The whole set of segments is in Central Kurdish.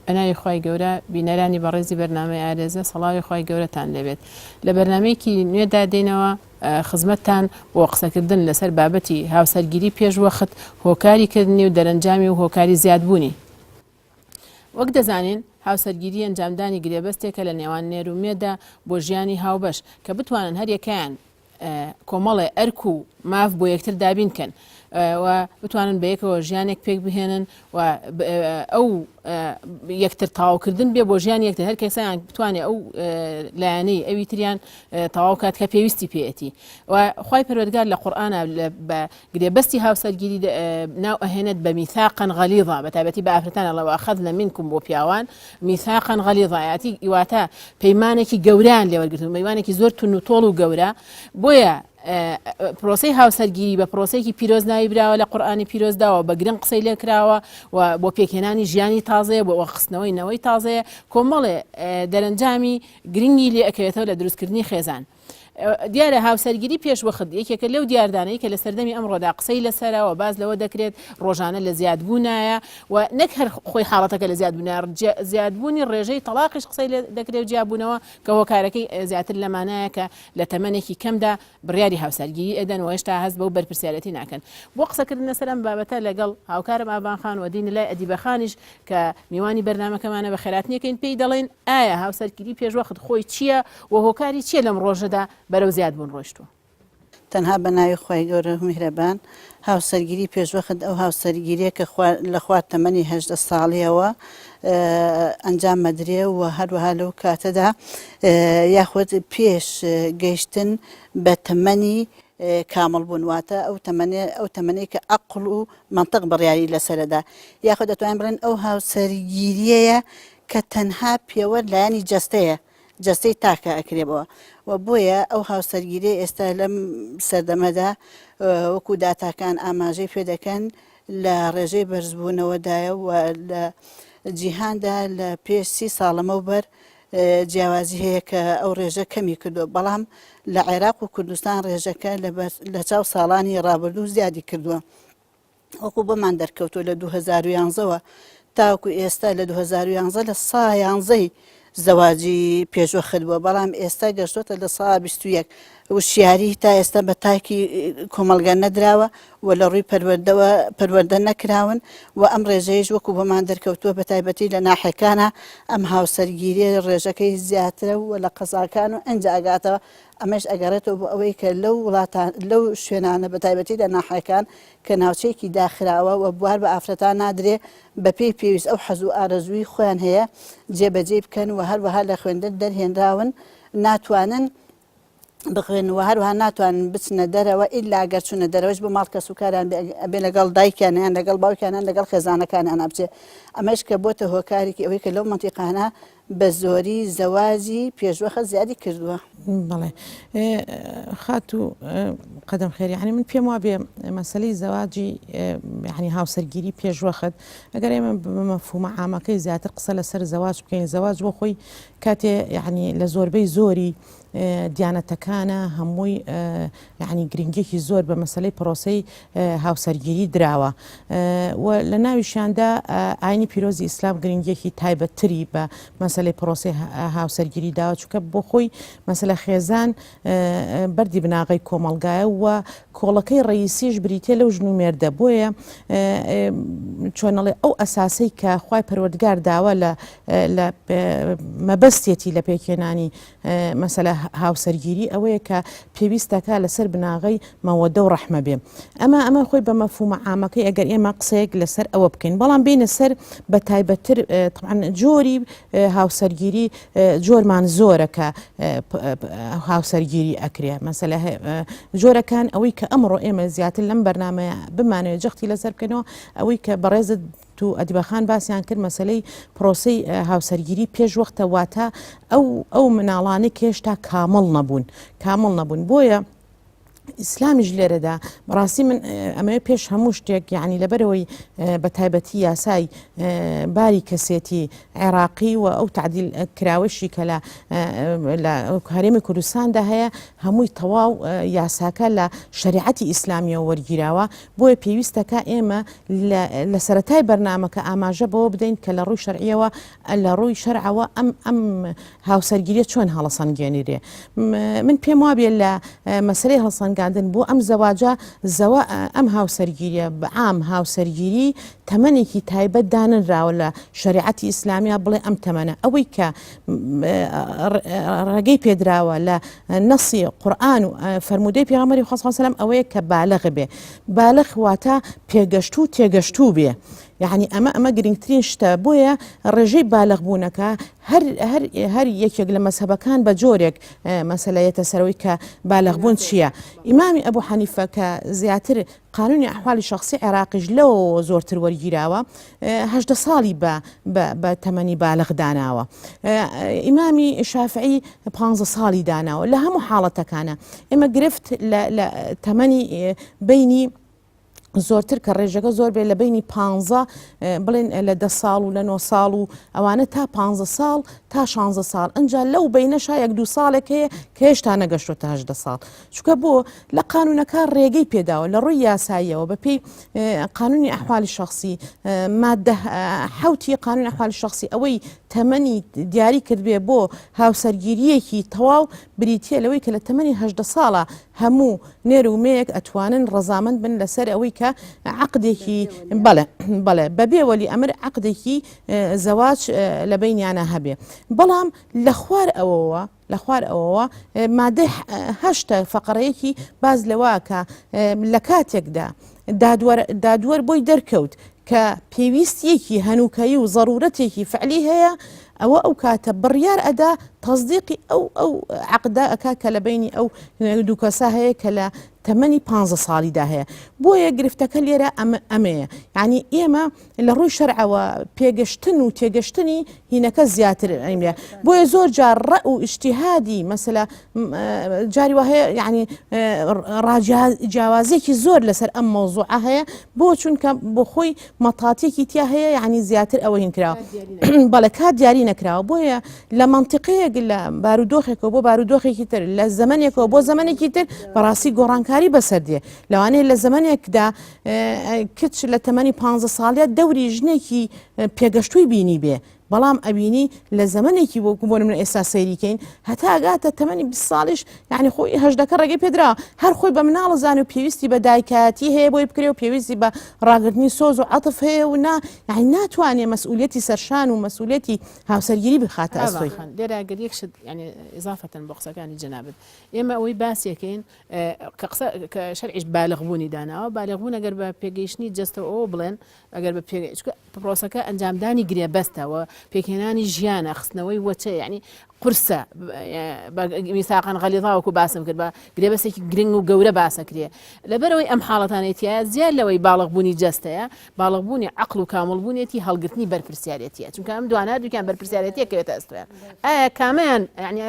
بەناوی خوای گەورە بینەرانی بەڕێزی بەرنامەی ئارێزە سەڵاوی خوای گەورەتان لێبێت لە بەرنمەیەکی نوێدا دێنەوە خزمەتتان بۆ قسەکردن لەسەر بابەتی هاوسەرگیری پێش وەخت هۆکاری کردنی و دەرەنجامی و هۆکاری زیادبوونی وەک دەزانین هاوسەرگیری ئەنجامدانی گرێبەستێکە لە نێوان نێر و مێدا بۆ ژیانی هاوبەش کە بتوانن هەریەکەیان کۆمەڵێ ئەرک و ماف بۆ یەکتر دابین کەن و بتوانن بەیەکەوە ژیانێک پێک بهێنن و ئەو یەکتر تەواوکردن بێ بۆ ژیان یەکتر هەر کەسیان بتوانێت ئەو لایەنەی ئەوی تریان تەواو کات کە پێویستی پێیەتی و خوای پەروەردگار لە قورئانا بە گرێبەستی هاوسەرگیری ناو ئەهێنێت بە میثاقا غلیظا بە تایبەتی بە ئافرەتان ئەڵێ وأخذن منکم بۆ پیاوان میثاقا غلیظا یاتی واتە پەیمانێکی گەورەیان لێوەرگرتن پەیمانێکی زۆر تون و تۆڵ و گەورە بۆیە پرۆسەی هاوسەرگیری بە پرۆسەیەکی پیرۆز ناوی براوە لە قورئانی پیرۆزداوە بە گرنگ قسەی لێکراوە و بۆ پێکهێنانی ژیانی تازەیە بۆ خستنەوەی نەوەی تازەیە کۆمەڵێ دەرەنجامی گرنگی لێ ئەکەوێتەوە لە دروستکردنی خێزان. دیارە هاوسەرگیری پێشوەخت یەکێکە لەو دیاردانەی کە لە سەردەمی ئەمڕۆدا قسەی لەسەرە و باس لەوە دەکرێت ڕۆژانە لە زیادبوونایە و نەک هەر خۆی حاڵەتەکە لە زیادبوونایە زیادبوونی ڕێژەی تەڵاقیش قسەی لێ دەکرێت و جیابوونەوە کە هۆکارەکەی زیاتر لەمانایە کە لە تەمەنێکی کەمدا بڕیاری هاوسەرگیری ئەدەن و هێشتا هەست بەو بەرپرسیارێتی ناکەن. بۆ قسەکردن لەسەر ئەم بابەتە لەگەڵ هاوکارم ئاڤان خان و دینە لای ئەدیبە خانیش کە میوانی بەرنامەکەمانە بەخێراتنیەکەین پێی دەڵێین ئایا هاوسەرگیری پێشوەخت خۆی چییە و هۆکاری چییە لەم ڕۆژەدا بەرەو زیادبوون ڕۆیشتووە؟ تەنها بە ناوی خوای گەورە و میهرەبان، هاوسەرگیری پێشوەخت ئەو هاوسەرگیریە کە لە خوار تەمەنی 18 ساڵیەوە ئەنجام مەدرێ و هەروەها لەو کاتەدا یاخود پێش گەیشتن بە تەمەنی کامڵ بوون واتە ئەو تەمەنێ ئەو تەمەنەی کە ئەقڵ و مەنتق بڕیاری لەسەرەدا یاخود دەتوانین بڵێن ئەو هاوسەرگیریەیە کە تەنها پێوەر لایەنی جەستەیە جەستەی تاکە ئەکرێ بەوە و بۆیە ئەو هاوسەرگیریە ئێستا لەم سەردەمەدا وەکو داتاکان ئاماژەی پێ دەکەن لە ڕێژەی بەرزبوونەوەدایە و لە جیهاندا لە پێش سی ساڵ لەمەوبەر جیاوازی هەیە کە ئەو ڕێژە کەمی کردووە بەڵام لە عێراق و کوردستان ڕێژەکە لە چاو ساڵانی ڕابردوو زیادی کردووە. وەکو بۆمان دەرکەوتووە لە 2011 وە تاوەکو ئێستا لە 2011 لە سا یانزەی زەواجی پێشوەخت بووە بەڵام ئێستا گەشتۆتە لە سا 21 وشیاری تا ئێستا بە تاکی کۆمەڵگە نەدراوە و لە ڕووی پەروەردەوە پەروەردە نەکراون و ئەم ڕێژەیش وەکو بۆمان دەرکەوتووە بە تایبەتی لە ناحەکانە ئەم هاوسەرگیریە ڕێژەکەی زیاترە و لە قەزاکان و ئەنجا ئەگاتەوە ئەمەش ئەگەڕێتەوە بۆ ئەوەی کە لەو وڵاتان لەو شوێنانە بە تایبەتی لە ناحەکان کە ناوچەیەکی داخراوە و بوار بە ئافرەتان نادرێ بە پێی پێویست ئەو حەز و ئارەزووی خۆیان هەیە جێبەجێی بکەن و هەروەها لە خوێندن دەرهێنراون ناتوانن بخوێن و هەروەها ناتوانن بچنە دەرەوە ئیلا گەر چونە دەرەوەش بۆ ماڵ کەس و کاران بێ لەگەڵ دایکیان یان لەگەڵ باوکیانان لەگەڵ خێزانەکانیان بچێ ئەمەش کە بۆتە هۆکارێکی ئەوەی کە لەو مەنتیقانە بە زۆری زەواجی پێشوەخت زیادی کردووە. بەڵێ خاتوو قەدەم خێر یعنی من پێم وابێ مەسەلەی زەواجی یعنی هاوسەرگیری پێشوەخت ئەگەر ئێمە بە مەفهومە عامەکەی زیاتر قسە لەسەر زەواج بکەین زەواج بۆ خۆی کاتێ یعنی لە زۆربەی زۆری دیانەتەکانە هەمووی یعنی گرنگیەکی زۆر بە مەسەلەی پرۆسەی هاوسەرگیری دراوە و لە ناویشیاندا ئاینی پیرۆزی ئیسلام گرنگیەکی تایبەتتری بە مەسەلەی پرۆسەی هاوسەرگیری داوە چونکە بۆ خۆی مەسەلە خێزان بەردی بناغەی کۆمەڵگایە و کۆڵەکەی ڕئیسیش بریتە لەو ژن و مێردە بۆیە چۆنەڵێ ئەو ئەساسەی کە خوای پەروەردگار داوە لە لە مەبەستێتی لە پێکهێنانی مەسەلە هاوسەرگیری ئەوەیە کە پێویست دەکا لەسەر بناغەی مەوەدە و ڕەحمە بێ ئەمە ئەمە خۆی بە مەفهومە عامەکەی ئەگەر ئێمە قسەیەک لەسەر ئەوە بکەین بەڵام بینە سەر بە تایبەتتر طبعا جۆری هاوسەرگیری جۆرمان زۆرە کە هاوسەرگیری ئەکرێ مەسەلە جۆرەکان ئەوەی کە ئەمڕۆ ئێمە زیاتر لەم بەرنمەیە بمانەوێت جەختی لەسەر بکەنەوە ئەوەی کە بەڕێزت و ئەدیبە خان باسیان کرد مەسەلەی پرۆسەی هاوسەرگیری پێش وەختە واتە ئەو ئەو مناڵانەی کە هێشتا کامڵ نەبوون کامڵ نەبوون بۆیە. ئیسلامیش لێرەدا بەڕاستی من ئەمەوێ پێش هەموو شتێک یعنی لەبەرەوەی بە تایبەتی یاسای باری کەسێتی عێراقی و ئەو تعدیل کراوەشی کە لە لە هەرێمی کوردستاندا هەیە هەمووی تەواو یاساکە لە شریعەتی ئیسلامیەوە وەرگیراوە بۆیە پێویستەکە ئێمە لە سەرەتای بەرنامەکە ئاماژە بەوە بدەین کە لە ڕووی شەرعیەوە لە ڕووی شەرعەوە ئەم ئەم هاوسەرگیریە چۆن هەڵەسەنگێنیرێ؟ من پێم وابێ لە مەسەلەی هەڵسەنگاندن بۆ ئەم زەواجە زەوە ئەم هاوسەرگیریە بەعام هاوسەرگیری تەمەنێکی تایبەت دانەنراوە لە شەریعەتی ئیسلامیا بڵێ ئەم تەمەنە ئەوەی کە ڕێگەی پێدراوە لە نەسی قورئان و فەرموودەی پێغەمبەری خوا صلی الله علیه و سلم ئەوەیە کە بالغ بێ بالغ واتە پێگەشتوو تێگەشتوو بێ یعنی ئەمە ئەمە گرنگترین شتە بۆیە ڕێژەی بالغ بوونەکە هەر هەر هەر یەکێک لە مەزهەبەکان بە جۆرێک مەسەلە یەتە سەرەوەی کە بالغ بوون چییە ئیمامی ئەبوو حەنیفە کە زیاتر قانونی ئەحوالی شخصی عێراقیش لەوەوە زۆرتر وەرگیراوە هەژدە ساڵی بە بە تەمەنی بالغ داناوە ئیمامی شافعی پ ساڵی داناوە لە هەموو حاڵەتەکانە ئێمە گرفت لە تەمەنی بینی زۆرتر کە ڕێژەکە زۆر بێ لە بینی پ بڵێن لە دە ساڵ و لە نۆ ساڵ و ئەوانە تا پ ساڵ تا 16 ساڵ ئەجا لەو بینەشا یەک دو ساڵێک هەیە کە هێشتا نەگەشتۆتە هەدە ساڵ چکە بۆ لە قانونەکە ڕێگەی پێداوە لە ڕووی یاساییەوە بە پێی قانونی ئەحوالی شخصی مادە حوتی قانون ئەحوالی شخصی ئەوەی تەمەنی دیاری کردبێ بۆ هاوسەرگیریەکی تەواو بریتە لەوەی کە لە تەمەنی هەدە ساڵە هەموو نێر و مێیەک ئەتوانن ڕەزامەند بن لەسەر ئەوەی کە عەقدێکی بەڵێ بەڵێ بەبێ وەلی ئەمر عەقدێکی زەواج لە بینیانە هەبێ بەڵام لە خوار ئەوەوە لە خوار ئەوەوە مادەی هەشتە فەقەرەیەکی باز لەوە کە لە کاتێکدا دادوەر دادوەر بۆی دەرکەوت کە پێویستیەکی هەنووکەیی و زەرورەتێکی فعلی هەیە ئەوە ئەو کاتە بڕیار ئەدا تەزدیقی ئەو ئەو عقدە ئەکا کە لە بینی ئەو دوو کەسە هەیە کە لە تەمەنی پ ساڵیدا هەیە بۆیە گرفتەکە لێرە ئەمە ئەمەیە یعنی ئێمە لە ڕووی شەرعەوە پێگەشتن و تێگەشتنی هینەکە زیاتر ئەیمە بۆیە زۆر جار ڕە و ئیجتیهادی مەسەلا جاری وا هەیە یعنی ڕاجیاوازێکی زۆر لەسەر ئەم مەوزوعە هەیە بۆ چونکە بۆ خۆی مەتاتێکی تیا هەیە یعنی زیاتر ئەوە هین کراوە بەڵێ کات دیاری نەکراوە بۆیە لە منطقەیەک لە بارودۆخێکەوە بۆ بارودۆخێکی تر لە زمانێکەوە بۆ زمانێکی تر بەڕاستی گۆڕانکاری بەسەر دێ لەوانەیە لە زمانێکدا کچ لە تەمەنی پ ساڵە دەوری ژنێکی پێگەشتووی بینی بێ بەڵام ئەبینی لە زەمەنێکی وەکو بۆ نمونە ئێستا سەیری کەین هەتا ئەگاتە تەمەنی 20 ساڵیش یعنی خۆی هەژدەکە ڕێگەی پێدرا هەر خۆی بە مناڵە زان و پێویستی بە دایکایەتی هەیە بۆی بکرێ و پێویستی بە ڕاگرتنی سۆز و عەتف هەیە و نا یعنی ناتوانێ مەسئولیەتی سەرشان و مەسئولیەتی هاوسەرگیری بخاتە ئەستۆی. ئاوا خان لێرە گەر یەک شت یعنی ئیزافەتەن بۆ قسەکانی جەنابت ئێمە ئەوەی باسیەکەین کە قسە کە شەرعیش بالغ بوونی داناوە بالغ بوون ئەگەر بە پێگەیشتنی جەستە ئەوە بڵێن ئەگەر بە پێ چونکە پرۆسەکە ئەنجامدانی گرێبەستە و پێکهێنانی ژیانە خستنەوەی وەچە یعنی قورسە میساقان غەلیظا وەکو باسم کرد بە گرێبەستێکی گرنگ و گەورە باسەکرێ لەبەرەوەی ئەم حاڵەتانەی تایە زیاد لەوەی باڵغبوونی جەستەیە باڵغبوونی عەقڵ و کامڵبوونێتی هەڵگرتنی بەرپرسیارێتیە چونکە ئەم دوانە دوکیان بەرپرسیارێتیە کەوێتە ئەستۆیان ئایا کامیان یعنی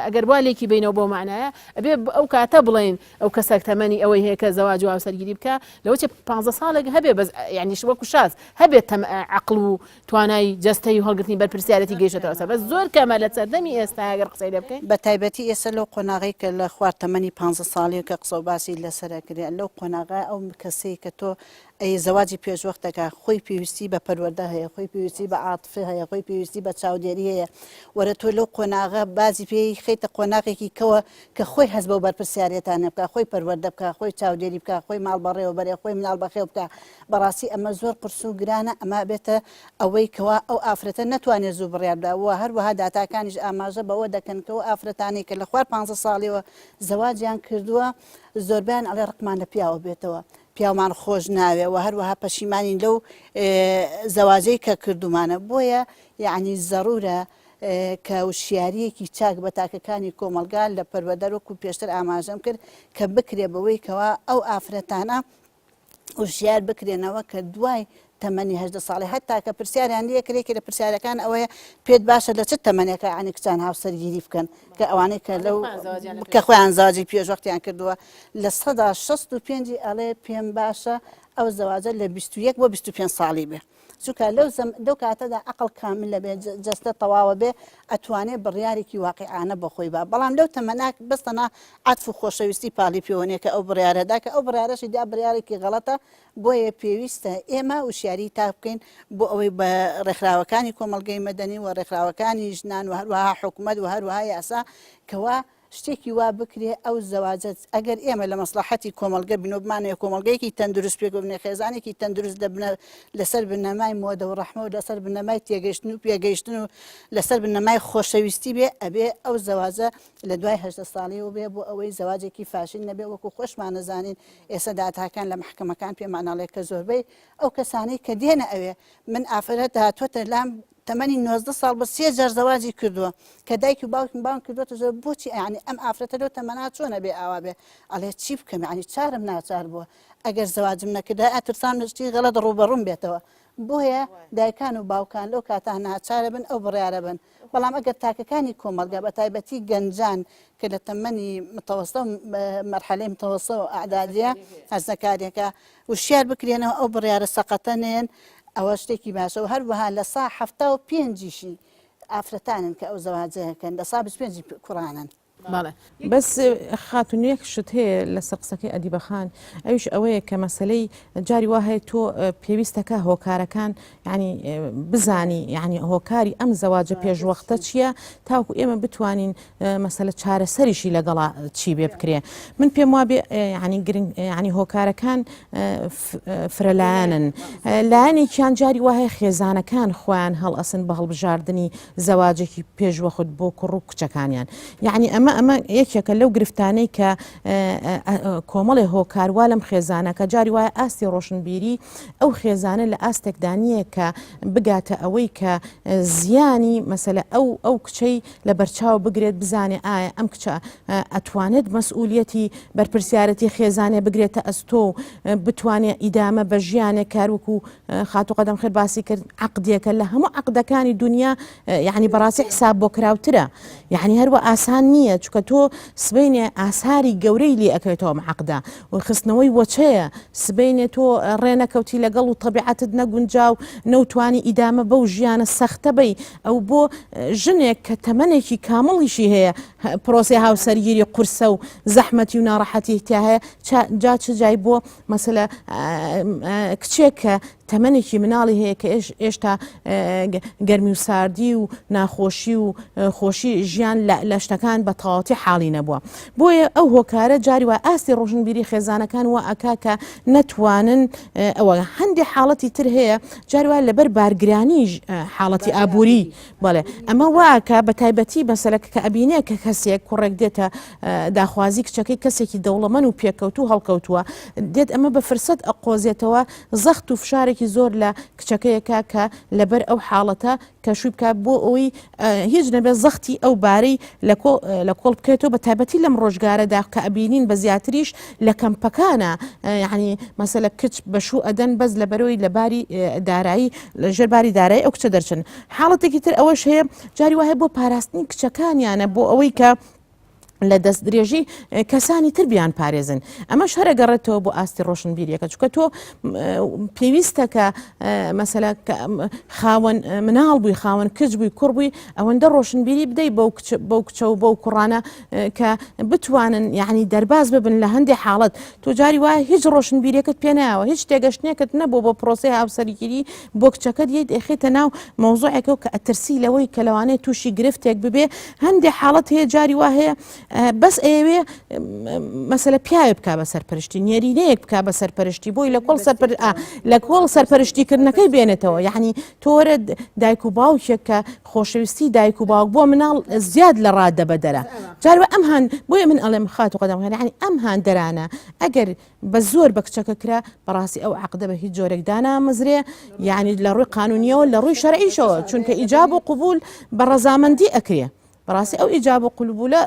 ئەگەر وا لێکی بینەوە بۆ معنایە ئەبێ ئەو کاتە بڵێن ئەو کەسەک تەمەنی ئەوەی هەیە کە زەواج و هاوسەرگیری بکا لەوە چێ پانزە ساڵێک هەبێ بەس یعنی وەکو شاز هەبێت تەم عەقڵ و توانای جەستەی و هەڵگرتنی بەرپرسیارەتی گەیشتەوە سەر بەس زۆر کەمە لە سەردەمی ئێستا ئەگەر قسەی لێ بکەین. بە تایبەتی ئێستا لەو قۆناغەی کە لە خوار تەمەنی پانزە ساڵیە کە قسە و باسی لەسەر ئەکرێ لەو قۆناغە ئەو کەسەی کە تۆ ئەی زەواجی پێشوەخت دەکا خۆی پێویستی بە پەروەردە هەیە خۆی پێویستی بە عاتفە هەیە خۆی پێویستی بە چاودێری هەیە وەرە تۆ لەو قۆناغە بازی پێی خەیتە قۆناغێکی کەوە کە خۆی هەست بەو بەرپرسیارێتانە بکا خۆی پەروەردە بکا خۆی چاودێری بکا خۆی ماڵ بەڕێوە بەرێ خۆی مناڵ بەخێو بکا بەڕاستی ئەمە زۆر قورس و گرانە ئەمە بێتە ئەوەی کەوا ئەو ئافرەتە نەتوانێت زوو بڕیار بدا و هەروەها داتاکانیش ئاماژە بەوە دەکەن کە ئەو ئافرەتانەی کە لە خوار 15 ساڵیەوە زەواجیان کردووە زۆربیان ئەڵێ ڕقمان لە پیاوە بێتەوە پیاومان خۆش ناوێ و هەروەها پەشیمانین لەو زەواجەی کە کردومانە بۆیە یعنی زەرورە کە وشیاریەکی چاک بە تاکەکانی کۆمەڵگا لە پەروەردە وەکو پێشتر ئاماژەم کرد کە بکرێ بەوەی کەوا ئەو ئافرەتانە وشیار بکرێنەوە کە دوای تەمەنی 18 ساڵی هەتا کە پرسیاریان لێ کرێ کە لە پرسیارەکان ئەوەیە پێت باشە لە چ تەمەنێکە یانی کچان هاوسەرگیری بکەن کە ئەوانەی کە لەو کە خۆیان زەواجی پێشوەختیان کردووە 65% ئەڵێ پێم باشە ئەو زەواجە لە 21 بۆ 25 ساڵی بێ چونکە لەو زەم لەو کاتەدا عەقڵ کاملە بێ جەستە تەواوە بێ ئەتوانێ بڕیارێکی واقیعانە بۆ خۆی با بەڵام لەو تەمەنا بەس تەنها عەتف و خۆشەویستی پاڵی پێوە نیە کە ئەو بڕیارە دا کە ئەو بڕیارەشی دا بڕیارێکی غەڵەتە بۆیە پێویستە ئێمە وشیاری تاک بکەین بۆ ئەوەی بە ڕێکخراوەکانی کۆمەڵگەی مەدەنی و ڕێکخراوەکانی ژنان و هەروەها حکومەت و هەروەها یاسا کەوا شتێکی وا بکرێ ئەو زەواجە ئەگەر ئێمە لە مەسڵەحەتی کۆمەڵگە بین و بمانەوێ کۆمەڵگەیەکی تەندروست پێک ببنێ خێزانێکی تەندروست لە بنە لەسەر بنەمای مۆدە و ڕەحمە و لەسەر بنەمای تێگەیشتن و پێگەیشتن و لەسەر بنەمای خۆشەویستی بێ ئەبێ ئەو زەواجە لە دوای 18 ساڵیەوە بێ بۆ ئەوەی زەواجێکی فاشل نەبێ وەکو خۆشمان نەزانین ئێستا داتاکان لە مەحکەمەکان پێمان ئەڵێ کە زۆربەی ئەو کەسانەی کە دێنە ئەوێ من ئافرەت هاتووەتە لام تەمەنی 19 ساڵ بە سێ جار زەواجی کردووە کە دایکی و باوکیم بانگ کردووەتە زۆر بۆچی یعنی ئەم ئافرەتە لەو تەمەنا چۆنە بێ ئاوا بێ ئەڵێ چی بکەم یعنی چارم ناچار بووە ئەگەر زەواجم نەکردا ئەترسام لە شتی غەڵەت ڕووبەڕووم بێتەوە بۆیە دایکان و باوکان لەو کاتە ناچارە بن ئەو بڕیارە بن بەڵام ئەگەر تاکەکانی کۆمەڵگا بە تایبەتی گەنجان کە لە تەمەنی متەوەستە و مەرحەلەی متەوەستە و ئەعدادیە هەرزەکاریەکە وشیار بکرێنەوە ئەو بڕیارە سەقەتە نێن ئەوە شتێکی باشە و هەروەها لە سا 75یشی ئافرەتانن کە ئەو زەواجەکەن لە سا 25 کوڕانن. بەڵێ. بەس خاتون یەک شت هەیە لەسەر قسەکەی ئەدیبە خان ئەویش ئەوەیە کە مەسەلەی جاری وا هەیە تۆ پێویستەکە هۆکارەکان یعنی بزانی یعنی هۆکاری ئەم زەواجە پێشوەختە چییە تاوکو ئێمە بتوانین مەسەلە چارەسەریشی لەگەڵا چی بێ بکرێ من پێم وابێ یعنی گرنگ یعنی هۆکارەکان فرەلایەنن لایەنێکیان جاری وا هەیە خێزانەکان خۆیان هەڵئەسن بە هەڵبژاردنی زەواجێکی پێشوەخت بۆ کوڕ و کچەکانیان یعنی ئەمە ئەمە یەکێکە لەو گرفتانەی کە کۆمەڵێ هۆکار وا لەم خێزانە کە جاری وایە ئاستی ڕۆشنبیری ئەو خێزانە لە ئاستێکدا نییە کە بگاتە ئەوەی کە زیانی مەسەلە ئەو ئەو کچەی لە بەرچاو بگرێت بزانێ ئایا ئەم کچە ئەتوانێت مەسئولیەتی بەرپرسیارەتی خێزانێ بگرێتە ئەستۆ و بتوانێت ئیدامە بە ژیانێک کاروکو خاتوو قەدەم خێر باسی کرد عەقدێکە لە هەموو عەقدەکانی دنیا یعنی بەڕاستی حساب بۆ کراوترە یعنی هەروە ئاسان نییە چکە تۆ سبینێ ئاساری گەورەی لێ ئەکەوێتەوە ئەم عەقدە و خستنەوەی وەچەیە سبینێ تۆ ڕێنەکەوتی لەگەڵ و تەبیعەتت نەگونجا و نەوتوانی ئیدامە بەو ژیانە سەختە بی ئەو بۆ ژنێک کە تەمەنێکی کامڵیشی هەیە پرۆسەی هاوسەرگیری قورسە و زەحمەتی و ناڕەحەتی تیا هەیە جا چ جای بۆ مەسەلە کچێک کە تەمەنێکی مناڵی هەیە کە ئێشتا گەرمی و ساردی و ناخۆشی و خۆشی ژیان لە شتەکان بە تەواوەتی حاڵی نەبووە بۆیە ئەو هۆکارە جاری وای ئاستی ڕۆشنبیری خێزانەکان وا ئەکا کە نەتوانن ئەوە هەندێک حاڵەتی تر هەیە جاری وای لەبەر بارگرانی حاڵەتی ئابووری بەڵێ ئەمە واکە بە تایبەتی مەسەلەکە کە ئەبینێ کە کەسێک کوڕێک دێتە داخوازی کچەکەی کەسێکی دەوڵەمەن و پێکەوتوو هەڵکەوتووە دێت ئەمە بە فرسەت ئەقۆزێتەوە زەخت و فشارێکی زۆر لە کچەکەیەکە کە لەبەر ئەو حاڵەتە کە شووی بکات بۆ ئەوی هیچ نەبێت زەختی ئەو بارەی لە کۆڵ بکرێتەوە بە تایبەتی لەم ڕۆژگارەدا کە ئەبینین بە زیاتریش لە کەمپەکانە یعنی مەسەلە کچ بە شوو ئەدەن بەس لە بەرەوەی لە باری دارایی لە ژێر باری دارایی ئەو کچە دەرچن حاڵەتێکی تر ئەوەش هەیە جاری وایە بۆ پاراستنی کچەکانیانە بۆ ئەوەی کە لە دەست درێژی کەسانی تر بیان پارێزن ئەمەش هەرە گەڕێتەوە بۆ ئاستی ڕۆشنبیریەکە چکە تۆ پێویستە کە مەسەلا خاوەن مناڵ بووی خاوەن کچ بووی کوڕ بووی ئەوەندە ڕۆشنبیری بدەی بەو بەو کچە و بەو کوڕانە کە بتوانن یعنی دەرباز ببن لە هەندێک حاڵەت تۆ جاری وایە هیچ ڕۆشنبیریەکەت پێ نایەوە هیچ تێگەشتنێکت نەبوو بۆ پرۆسەی هاوسەرگیری بۆ کچەکەت یەیت ئەخێتە ناو مەوزوعێکەوە کە ئەترسی لەوەی کە لەوانەیە تووشی گرفتێک ببێ هەندێک حاڵەت هەیە جاری وا هەیە بەس ئەیەوێ مەسەلە پیاوێ بک بە سەرپەرشتی نێرینەیەک بک بە سەرپەرشتی بۆی لە کۆڵ سەرپەر لە کۆڵ سەرپەرشتیکردنەکەی بێنێتەوە یعنی تۆرە دایک و باوکێک کە خۆشەویستی دایک و باوک بۆ مناڵ زیاد لە ڕادە بەدەرە جاروا ئەم هان بۆیە من ئەڵێم خاتو قەدەم یعنی ئەم هاندەرانە ئەگەر بە زۆر بە کچەکە کرا بەڕاستی ئەو عقدە بە هیچ جۆرێک دانامەزرێ یعنی لە ڕووی قانونیەوە لە ڕووی شەرعیشەوە چونکە ئیجاب و قبول بە ڕەزامەندی ئەکرێ. بەڕاستی ئەو ئیجاب و قلبولە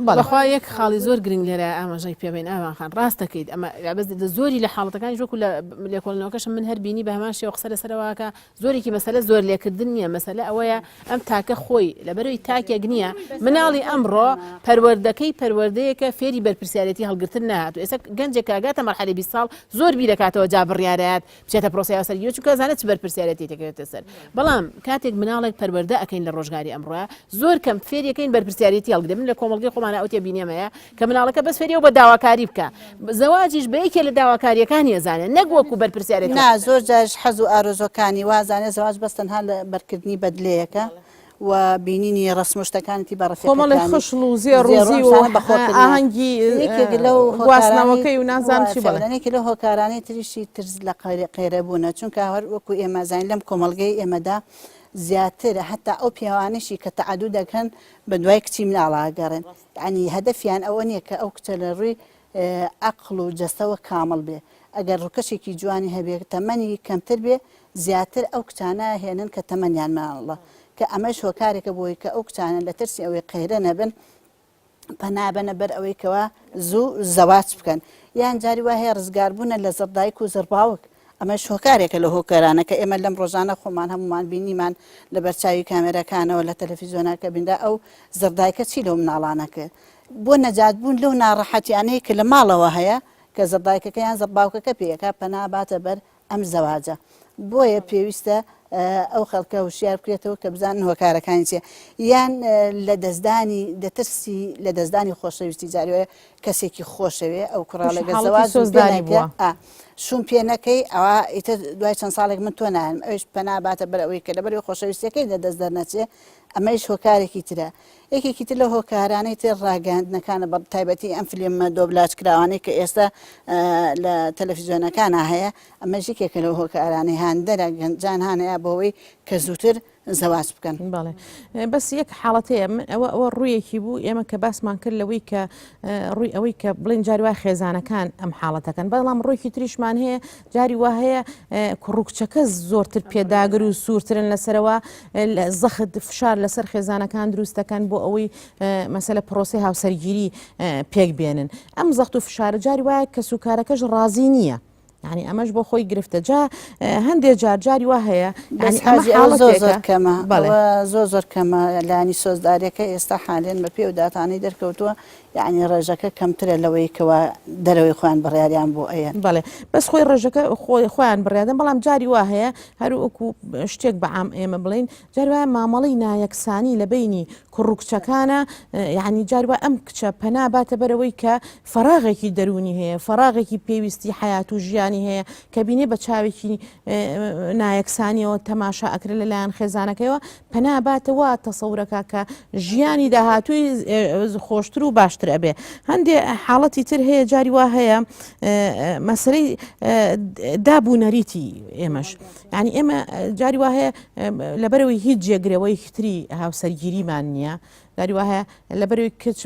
بەڵێ. بەخوا یەک خاڵی زۆر گرنگ لێرە ئاماژەی پێ بین ئاوان خان ڕاست دەکەیت ئەمە بەس لە زۆری لە حاڵەتەکانیش وەکو لە لێکۆڵینەوەکەشم من هەر بینی بە هەمان شێوە قسە لەسەرەوەکە زۆرێکی مەسەلە زۆر لێکردن نییە مەسەلە ئەوەیە ئەم تاکە خۆی لەبەرەوەی تاکێک نییە مناڵی ئەمڕۆ پەروەردەکەی پەروەردەیەکە فێری بەرپرسیارێتی هەڵگرتن نەهاتوو ئێستا گەنجێک کە ئەگاتە مەرحەلەی 20 ساڵ زۆر بیرەکاتەوە جا بڕیارەیات بچێتە پرۆسەی هاوسەرگیری چونکە ئەزانێت چ بەرپرسیارێتی دەکەوێتە سەر بەڵام کاتێک مناڵێک پەروەردە ئەکەین لە ڕۆژگاری ئەمڕۆ زۆر کەم فێریەکەین بەرپرسیارێتی هەڵگرێ من لە کۆمەڵگەی خۆمانە ئەو تێبینیەم هەیە کە مناڵەکە بەس فێری ئەو بە داواکاری بکە زەواجیش بە یەکێ لە داواکاریەکانی ئەزانێت نەک وەکو بەرپرسیارێتی نا زۆر جاریش حەز و ئارەزووەکانی وازانێ زەواج بەس تەنها لە بەرکردنی بەدلەیەکە و بینینی ڕەسم و شتەکانیتی بە کۆمەڵێ ڕەفیقەکانی خشڵ و زێڕ و زێڕ و زیو و ئەمشتانە بە خۆکردنە ئاهەنگی یەکێک لەو هۆکارانەی گواستنەوەکەی و نازانم وایە چی بەڵێ فعلا یەکێک لەو هۆکارانەی تریشی ترس لە قەیرە قەیرەبوونە چونکە هەر وەکو ئێمە زانین لەم کۆمەڵگەی ئێمەدا زیاتر حەتا ئەو پیاوانەشی کە تەعەدود دەکەن بە دوای کچی مناڵا ئەگەڕێن یانی هەدەفیان ئەوە نییە کە ئەو کچە لە ڕووی عەقڵ و جەستەوە کامڵ بێ ئەگەر ڕووکەشێکی جوانی هەبێ تەمەنی کەمتر بێ زیاتر ئەو کچانە هێنن کە تەمەنیان مناڵە کە ئەمەش هۆکارێکە بۆی کە ئەو کچانە لە ترسی ئەوەی قەیرە نەبن پەنا بەنە بەر ئەوەی کەوا زوو زەواج بکەن یان جاری وا هەیە ڕزگاربوونە لە زڕدایک و زڕباوک ئەمەش هۆکارێکە لە هۆکارانە کە ئێمە لەم ڕۆژانە خۆمان هەمومان بینیمان لە بەرچاوی کامێراکانەوە لە تەلەفیزیۆنەکە بینرا ئەو زڕدایکە چی لەو مناڵانە کرد بۆ نەجات بوون لەو ناڕەحەتیانەی کە لە ماڵەوە هەیە کە زڕدایکەکە یان زڕباوکەکە پێیەکا پەنا باتە بەر ئەم زەواجە بۆیە پێویستە ئەو خەڵکە هوشیار بکرێتەوە کە بزانن هۆکارەکانی چیە یان لە دەستدانی دەترسی لە دەستدانی خۆشەویستی جاریوە کەسێکی خۆشەوێ ئەو کوڕە تووشی لەگە حاڵەتی زەواج سۆزداری بووە. شوم پێ نەکەی ئەوە ئیتر دوای چەند ساڵێک من تۆ ناهێنم ئەویش پەنا باتە بەر ئەوەی کە لەبەرەوەی خۆشەویستیەکەی لە دەست دەرنەچێ ئەمەیش هۆکارێکی ترە یەکێکی تر لەو هۆکارانەی تر ڕاگەیاندنەکانە بە تایبەتی ئەم فلیمە دۆبلاج کراوانەی کە ئێستا لە تەلەفیزیۆنەکانە هەیە ئەمەش یەکێکە لەو هۆکارانەی هاندەرە گەنجان هانەیە بۆ ئەوەی کە زووتر زەواج بکەن. بەڵێ بەس یەک حاڵەت هەیە من ئەوە ئەوە ڕوویەکی بوو ئێمە کە باسمان کرد لەوەی کە ڕووی ئەوەی کە بڵێن جاری وای خێزانەکان ئەم حاڵەتەکەن بەڵام ڕوویەکی تریشمان هەیە جاری وا هەیە کوڕ و کچەکە زۆرتر پێداگر و سوورترن لەسەرەوە زەخت فشار لەسەر خێزانەکان دروست دەکەن بۆ ئەوەی مەسەلە پرۆسەی هاوسەرگیری پێک بێنن ئەم زەخت و فشارە جاری وایە کەس و کارەکەش ڕازی نییە یعنی ئەمەش بۆ خۆی گرفتە جا هەندێک جار جاری وا هەیە یعنی ئەمە زۆر زۆر کەمە زۆر زۆر کەمە لانی سۆزداریەکە ئێستا حالێن بە پێ و داتانەی دەرکەوتووە یەعنی ڕێژەکە کەمترە لەوەی کەوا دەرەوەی خۆیان بڕیاریان بۆ ئەیەن. بەڵێ بەس خۆی ڕێژەکە خۆی خۆیان بڕیادەن بەڵام جاری وا هەیە هەر وەکو شتێک بە عام ئێمە بڵێین جاری وایە مامەڵەی نایەکسانی لە بەینی کوڕ و کچەکانە یعنی جاری وا ئەم کچە پەنا باتە بەرەوەی کە فەراغێکی دەروونی هەیە فەراغێکی پێویستی حەیات و ژیانی هەیە کە بینێ بە چاوێکی نایەکسانیەوە تەماشا ئەکرێت لەلایەن خێزانەکەیەوە پەنا باتە وا تەسەورەکا کە ژیانی داهاتووی خۆشتر و باشتر ئەبێ هەندێ حاڵەتی تر هەیە جاری وا هەیە مەسەلەی داب و نەریتی ئێمەش یعنی ئێمە جاری وا هەیە لەبەرەوەی هیچ جێگرەوەی تری هاوسەرگیریمان نییە جاری وا هەیە لەبەرەوەی کچ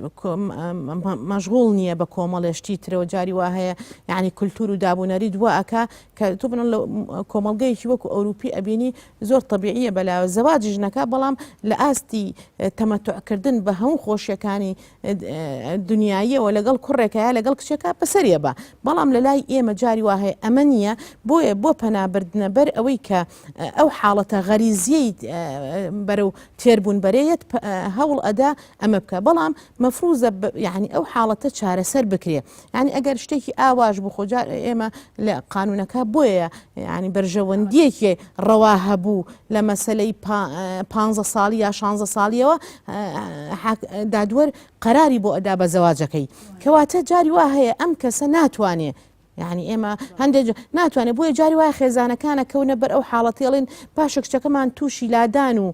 مەشغوڵ نییە بە کۆمەڵێ شتی ترەوە جاری وا هەیە یعنی کولتور و داب و نەریت وا ئەکا کە تۆ بنە لە کۆمەڵگەیەکی وەکو ئەوروپی ئەبینی زۆر تەبیعیە بەلاوە زەواجیش نەکا بەڵام لە ئاستی تەمەتوعکردن بە هەموو خۆشیەکانی دنیاییەوە لەگەڵ کوڕێکە یا لەگەڵ کچێکە بەسەریە بە بەڵام لە لای ئێمە جاری وا هەیە ئەمە نییە بۆیە بۆ پەنابردنە بەر ئەوەی کە ئەو حاڵەتە غەریزیەی بەرەو تێربوون بەرێت هەوڵ ئەدا ئەمە بکە بەڵام مەفروزە یعنی ئەو حاڵەتە چارەسەر بکرێ یعنی ئەگەر شتێکی ئاواش بوو خۆ جار ئێمە لە قانونەکە بۆیە یعنی بەرژەوەندیەکی ڕەوا هەبوو لە مەسەلەی پ ساڵی یا 16 ساڵیەوە دادوەر قەراری بۆ ئەدا بە زەواجەکەی کەواتە جاری وا هەیە ئەم کەسە ناتوانێ یعنی ئێمە هەندێک ناتوانێت بۆیە جاری وایە خێزانەکانە کەونە بەر ئەو حاڵەتی ئەڵێن باشە کچەکەمان تووشی لادان و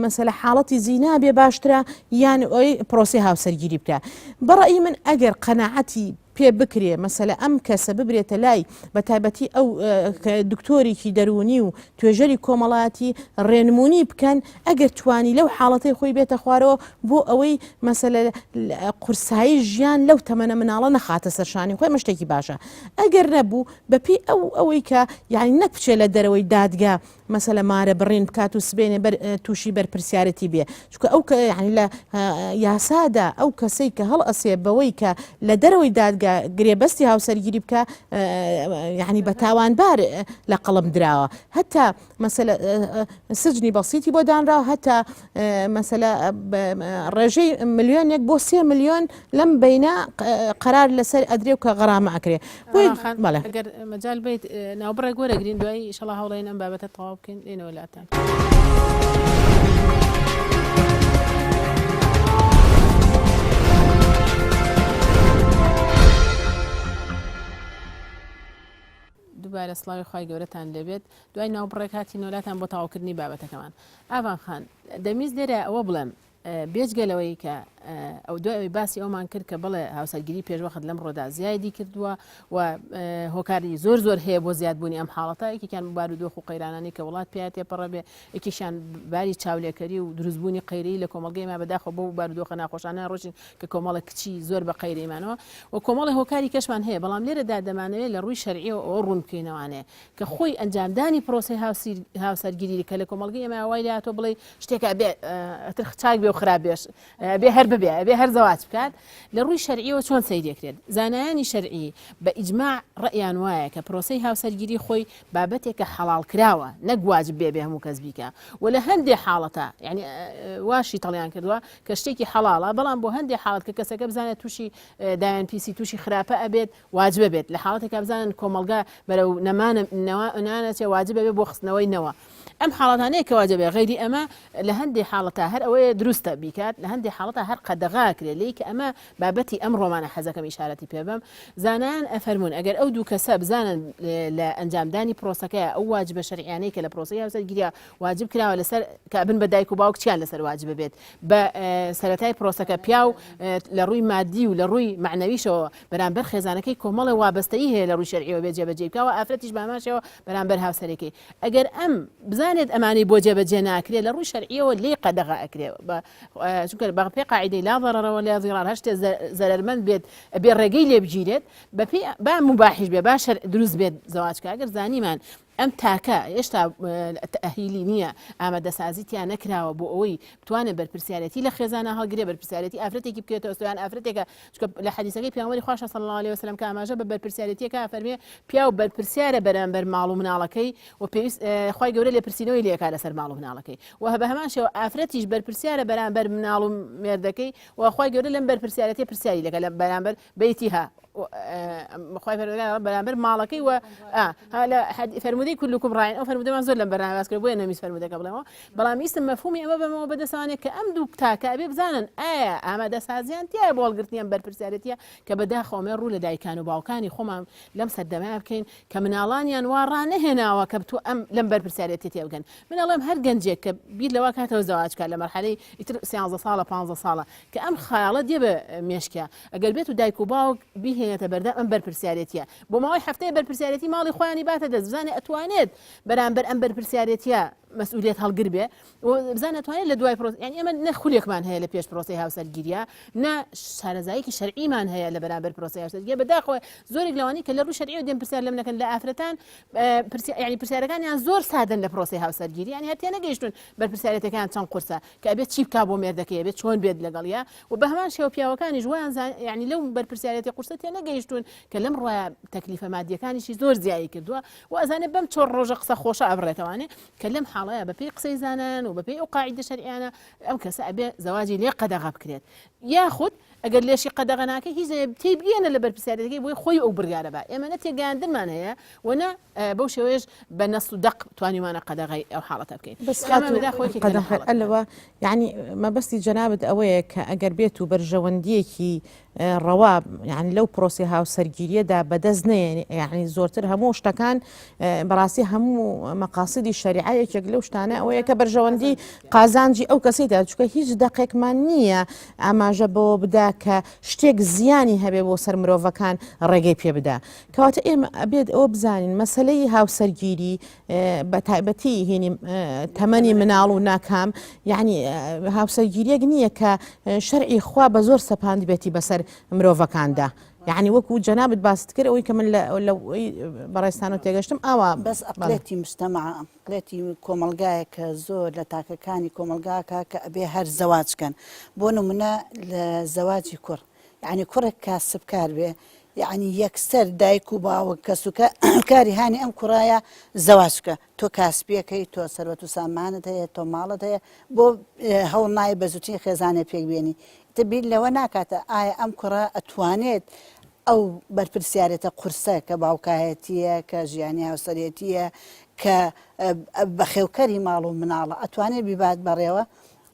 مەسەلە حاڵەتی زینا بێ باشترە یان ئەوی پرۆسی هاوسەرگیری بکە بەڕئی من ئەگەر قەنەعەتی پێ بکرێ مەسەلە ئەم کەسە ببرێتە لای بە تایبەتی ئەو دکتۆرێکی دەرونی و توێژەری کۆمەڵایەتی ڕێنمونی بکەن ئەگەر توانی لەو حاڵەتەی خۆی بێتە خوارەوە بۆ ئەوەی مەسەلە قورسایی ژیان لەو تەمەنە مناڵە نەخاتە سەرشانی خۆی مەشتێکی باشە ئەگەر نەبوو بەپی ئەو ئەوەی کە یعنی نەک بچێ لە دەرەوەی دادگا. مەسەلە مارە بڕین بکات و سبەینێ بەر تووشی بەرپرسیارەتی بێ چونکە ئەو کە یعنی لە یاسادا ئەو کەسەی کە هەڵئەسێ بەوەی کە لە دەرەوەی دادگا گرێبەستی هاوسەرگیری بکە یعنی بە تاوانبار لە قەڵم دراوە هەتا مەسەلە سجنی بەسیتی بۆ دانراوە هەتا مەسەلە ڕێژەی ملیۆنێک بۆ سێ ملیۆن لەم بینە قەرار لەسەر ئەدرێ و کە غەرامە ئەکرێ بەڵێ ئەگەر مەجال بیت ناوبڕێک وەرەگرین دوایی ئیشەڵا هەوڵێن ئەم بابەتە تەواو بکەین لێنەوە لاتان. دووبارە سڵاوی خوای گەورەتان لێبێت دوای ناوبڕێک هاتینەوە لاتان بۆ تەواوکردنی بابەتەکەمان ئاڤان خان دەمیست لێرە ئەوە بڵێم بێجگە لەوەی کە ئەو دوای ئەوەی باسی ئەومان کرد کە بڵێ هاوسەرگیری پێشوەخت لەم ڕۆدا زیادی کردووە و هۆکاری زۆر زۆر هەیە بۆ زیادبوونی ئەم حاڵەتە یەکێکیان بارودۆخ و قەیرانانی کە وڵات پیا تێپەڕە بێ یەکیشیان باری چاولێکەری و دروستبوونی قەیرەی لە کۆمەڵگەی ما بەداخەوە بەو بارودۆخە ناخۆشانە ڕۆشین کە کۆمەڵە کچی زۆر بە قەیرەیمانەوە و کۆمەڵی هۆکاری کەشمان هەیە بەڵام لێرەدا دەمانەوێت لە ڕووی شەرعیەوە ئەوە ڕوون بکەینەوانێ کە خۆی ئەنجامدانی پرۆسەی هاوسەرگیری کە لە کۆمەڵگەی ئێمە وای لێهاتووە بڵێ شتێکە بێ ئەتر چاک بێ و خراپ بێش بێ هەر ببێ بێ هەر زەواج بکات لە ڕووی شەرعیەوە چۆن سەیرێکرێت زانایانی شەرعی بە ئیجماع ڕەیان وایە کە پرۆسەی هاوسەرگیری خۆی بابەتێکە حەڵاڵ کراوە نەک واجب بێ بێ هەموو کەس بیکە و لە هەندێ حاڵەتە یعنی واشی تەڵیان کردووە کە شتێکی حەڵاڵە بەڵام بۆ هەندێ حاڵەت کە کەسەکە بزانێت تووشی داوێن پیسی تووشی خراپە ئەبێت واجبە بێت لە حاڵەتێکا بزانن کۆمەڵگا بەرەو نەمانە نانەچێ واجبە بێ بۆ خستنەوەی نەوە ئەم حاڵەتانەیە کە واجبە غەیری ئەمە لە هەندێ حاڵەتا هەر ئەوەیە دروستە بیکات لە هەندێ حاڵەتا هەر قەدەغاکرێ لێی کە ئەمە بابەتی ئەم ڕۆمانە حەزەکەم ئیشارەتی پێ بەم زانایان ئەفەرموون ئەگەر ئەو دوو کەسە بزانن لە ئەنجامدانی پرۆسەکەیە ئەو واجبە شەرعیانەی کە لە پرۆسەی هاوسەرگیریا واجب کراوە لەسەر کە بن بە دایک و باوک چیان لەسەر واجبە بێت بە سەرەتای پرۆسەکە پیاو لە ڕووی مادی و لە ڕووی مەعنەویشەوە بەرامبەر خێزانەکەی کۆمەڵێ وابەستەیی هەیە لە ڕووی شەرعیەوە بێ جێبەجێی بکا و ئافرەتیش بە هەمان شێوە بەرامبەر هاوسەرەکەی ئەگەر ئەم بزانێت ئەمانەی بۆ جێبەجێ ناکرێت لە ڕووی شەرعیەوە لێی قەدەغە ئەکرێ بە چونکە بە پێی قاعیدەی لا ضرر ولا ضرار هەر شتێ زەرەرمەند بێت ئەبێ ڕێگەی لێ بگیرێت بەپێی با مباحیش بێ با شەرع دروست بێت زەواج کە ئەگەر زانیمان ئەم تاکە هێشتا تەئهیلی نییە، ئامادەسازی تیا نەکراوە بۆ ئەوەی بتوانێت بەرپرسیارێتی لە خێزانا هەڵگرێ، بەرپرسیارێتی ئافرەتێکی بکەوێتە ئەستۆ یان ئافرەتێکە، چونکە لە حەدیسەکەی پێغەمبەری خواشە صلی اللە علیە وسلم کە ئاماژە بە بەرپرسیارێتیەکە ئەفەرموێ پیاو بەرپرسیارە بەرامبەر ماڵ و مناڵەکەی و پێویست خوای گەورە لێپرسینەوەی لێ ئەکا لەسەر ماڵ و مناڵەکەی و بە هەمان شێوە ئافرەتیش بەرپرسیارە بەرامبەر مناڵ و مێردەکەی و خوای گەورە لەم بەرپرسیارێتیە پرسیاری لەکە لە بەرامبەر بەیتیها خوای پەروەردگار بەرامبەر ماڵەکەی و لە فەرموودەی کلکم ڕاین ئەو فەرموودەمان زۆر لەم بەرنامە باس کرد بۆیە نەمویست فەرموودەکە بڵێمەوە بەڵام ویستم مەفهومی ئەمە بەمەوە بەدەستوانێت کە ئەم دوو تاکە ئەبێ بزانن ئایا ئامادەسازیان تایە بۆ هەڵگرتنی ئەم بەرپرسیارێتیە کە بەداخەوە مێ ڕوو لە دایکان و باوکانی خۆمان لەم سەردەمەیە بکەین کە مناڵانیان وا ڕانەهێناوە کە بتو ئەم لەم بەرپرسیارێتیە تێبگەن من ئەڵێم هەر گەنجێک کە بیر لەوە کاتەوە زەواج کات لە مەرحەلەی ئیتر 13 ساڵە 15 ساڵە کە ئەم خەیاڵە دێ بە مێشکیا ئەگەر بێت و دایک و باوک بیهێنێتە بەردەم ئەم بەرپرسیارێتیە بۆ ماوەی هەفتەیە بەرپرسیارێتی ماڵی خۆیانی باتە دەست بزانێ ئەتوانێت بەرامبەر ئەم بەرپرسیارێتیە مەسئولیت هەڵگر بێ و بزانێت ئەتوانێت لە دوای پرۆس یعنی ئێمە نە خولێکمان هەیە لە پێش پرۆسەی هاوسەرگیریە نە شارەزاییەکی شەرعیمان هەیە لە بەرامبەر پرۆسەی هاوسەرگیریە بەداخەوە زۆرێک لەوانەی کە لە ڕووی شەرعیەوە دێن پرسیار لەم نەکەن لە ئافرەتان یعنی پرسیارەکانیان زۆر سادەن لە پرۆسەی هاوسەرگیری یعنی هەر تێنەگەیشتون بەرپرسیارێتەکان چەند قورسە کە ئەبێت چی بکا بۆ مێردەکەی ئەبێت چۆن بێت لەگەڵیا و بە هەمان شێوە پیاوەکانیش وایان زان یعنی لەو بەرپرسیارێتی قورسە تێنەگەیشتوون کە لەم ڕۆیە تەکلیفە مادیەکانیشی زۆر زیایی کردووە و ئەزانێ بەم چۆر ڕۆژە قسە خۆشە ئەبڕێتەوانێ کە لەم حاڵەیە بەپێی قسەی زانایان و بەپێی ئەو قاعیدە شەرعیانە ئەم کەسە ئەبێ زەواجی لێ قەدەغە بکرێت یاخود ئەگەر لێشی قەدەغە ناکەی هیچ نەبێ تێیبگەیەنە لە بەرپرسیارێتەکەی بۆی خۆی ئەو بڕیارە با ئێمە نە تێگەیاندنمان هەیە و نە بەو شێوەیەش بە نەس و دەق توانیومانە قەدەغەی ئەو حاڵەتە بکەین بەس خاتوو قەدەغە ئەلەوە یعنی مەبەستی جەنابت ئەوەیە کە ئەگەر بێت و بەرژەوەندیەکی ڕەوا یعنی لەو پرۆسی هاوسەرگیریەدا بەدەست نەیەنی یعنی زۆرتر هەموو شتەکان بەڕاستی هەموو مەقاسیدی شەریعە یەکێک لەو شتانە ئەوەیە کە بەرژەوەندی قازانجی ئەو کەسەیدا چونکە هیچ دەقێکمان نییە ئاماژە بەوە بدا کە شتێک زیانی هەبێ بۆ سەر مرۆڤەکان ڕێگەی پێ بدا کەواتە ئێمە ئەبێت ئەوە بزانین مەسلەی هاوسەرگیری بە تایبەتی هینی تەمەنی مناڵ و ناکام یعنی هاوسەرگیریەک نییە کە شەرعی خوا بە زۆر سەپاندبێتی بەسەر مرۆڤەکاندا. یعنی وەکو جەنابت باست کرد ئەوەی کە من لە بەڕێزتانەوە تێگەشتم ئاوا بەس ئەقلێتی مجتەمع ئەقلێتی کۆمەڵگایە کە زۆر لە تاکەکانی کۆمەڵگاکە کە ئەبێ هەر زەواج کەن بۆ نمونە لە زەواجی کوڕ یعنی کوڕێک کاسبکار بێ یعنی یەکسەر دایک و باوک کەسوکە کاری هانی ئەم کوڕایە زەواج بکە تۆ کاسپیەکەی تۆ سەروەت و سامانت هەیە تۆ ماڵت هەیە بۆ هەوڵ نایە بە زووترین خێزانێ پێک بێنی ئیتر بیر لەوە ناکاتە ئایا ئەم کوڕە ئەتوانێت ئەو بەرپرسیارێتە قورسە کە باوکایەتیە کە ژیانی هاوسەرێتیە کە بەخێوکەری ماڵ و مناڵە ئەتوانێت بیبات بەڕێوە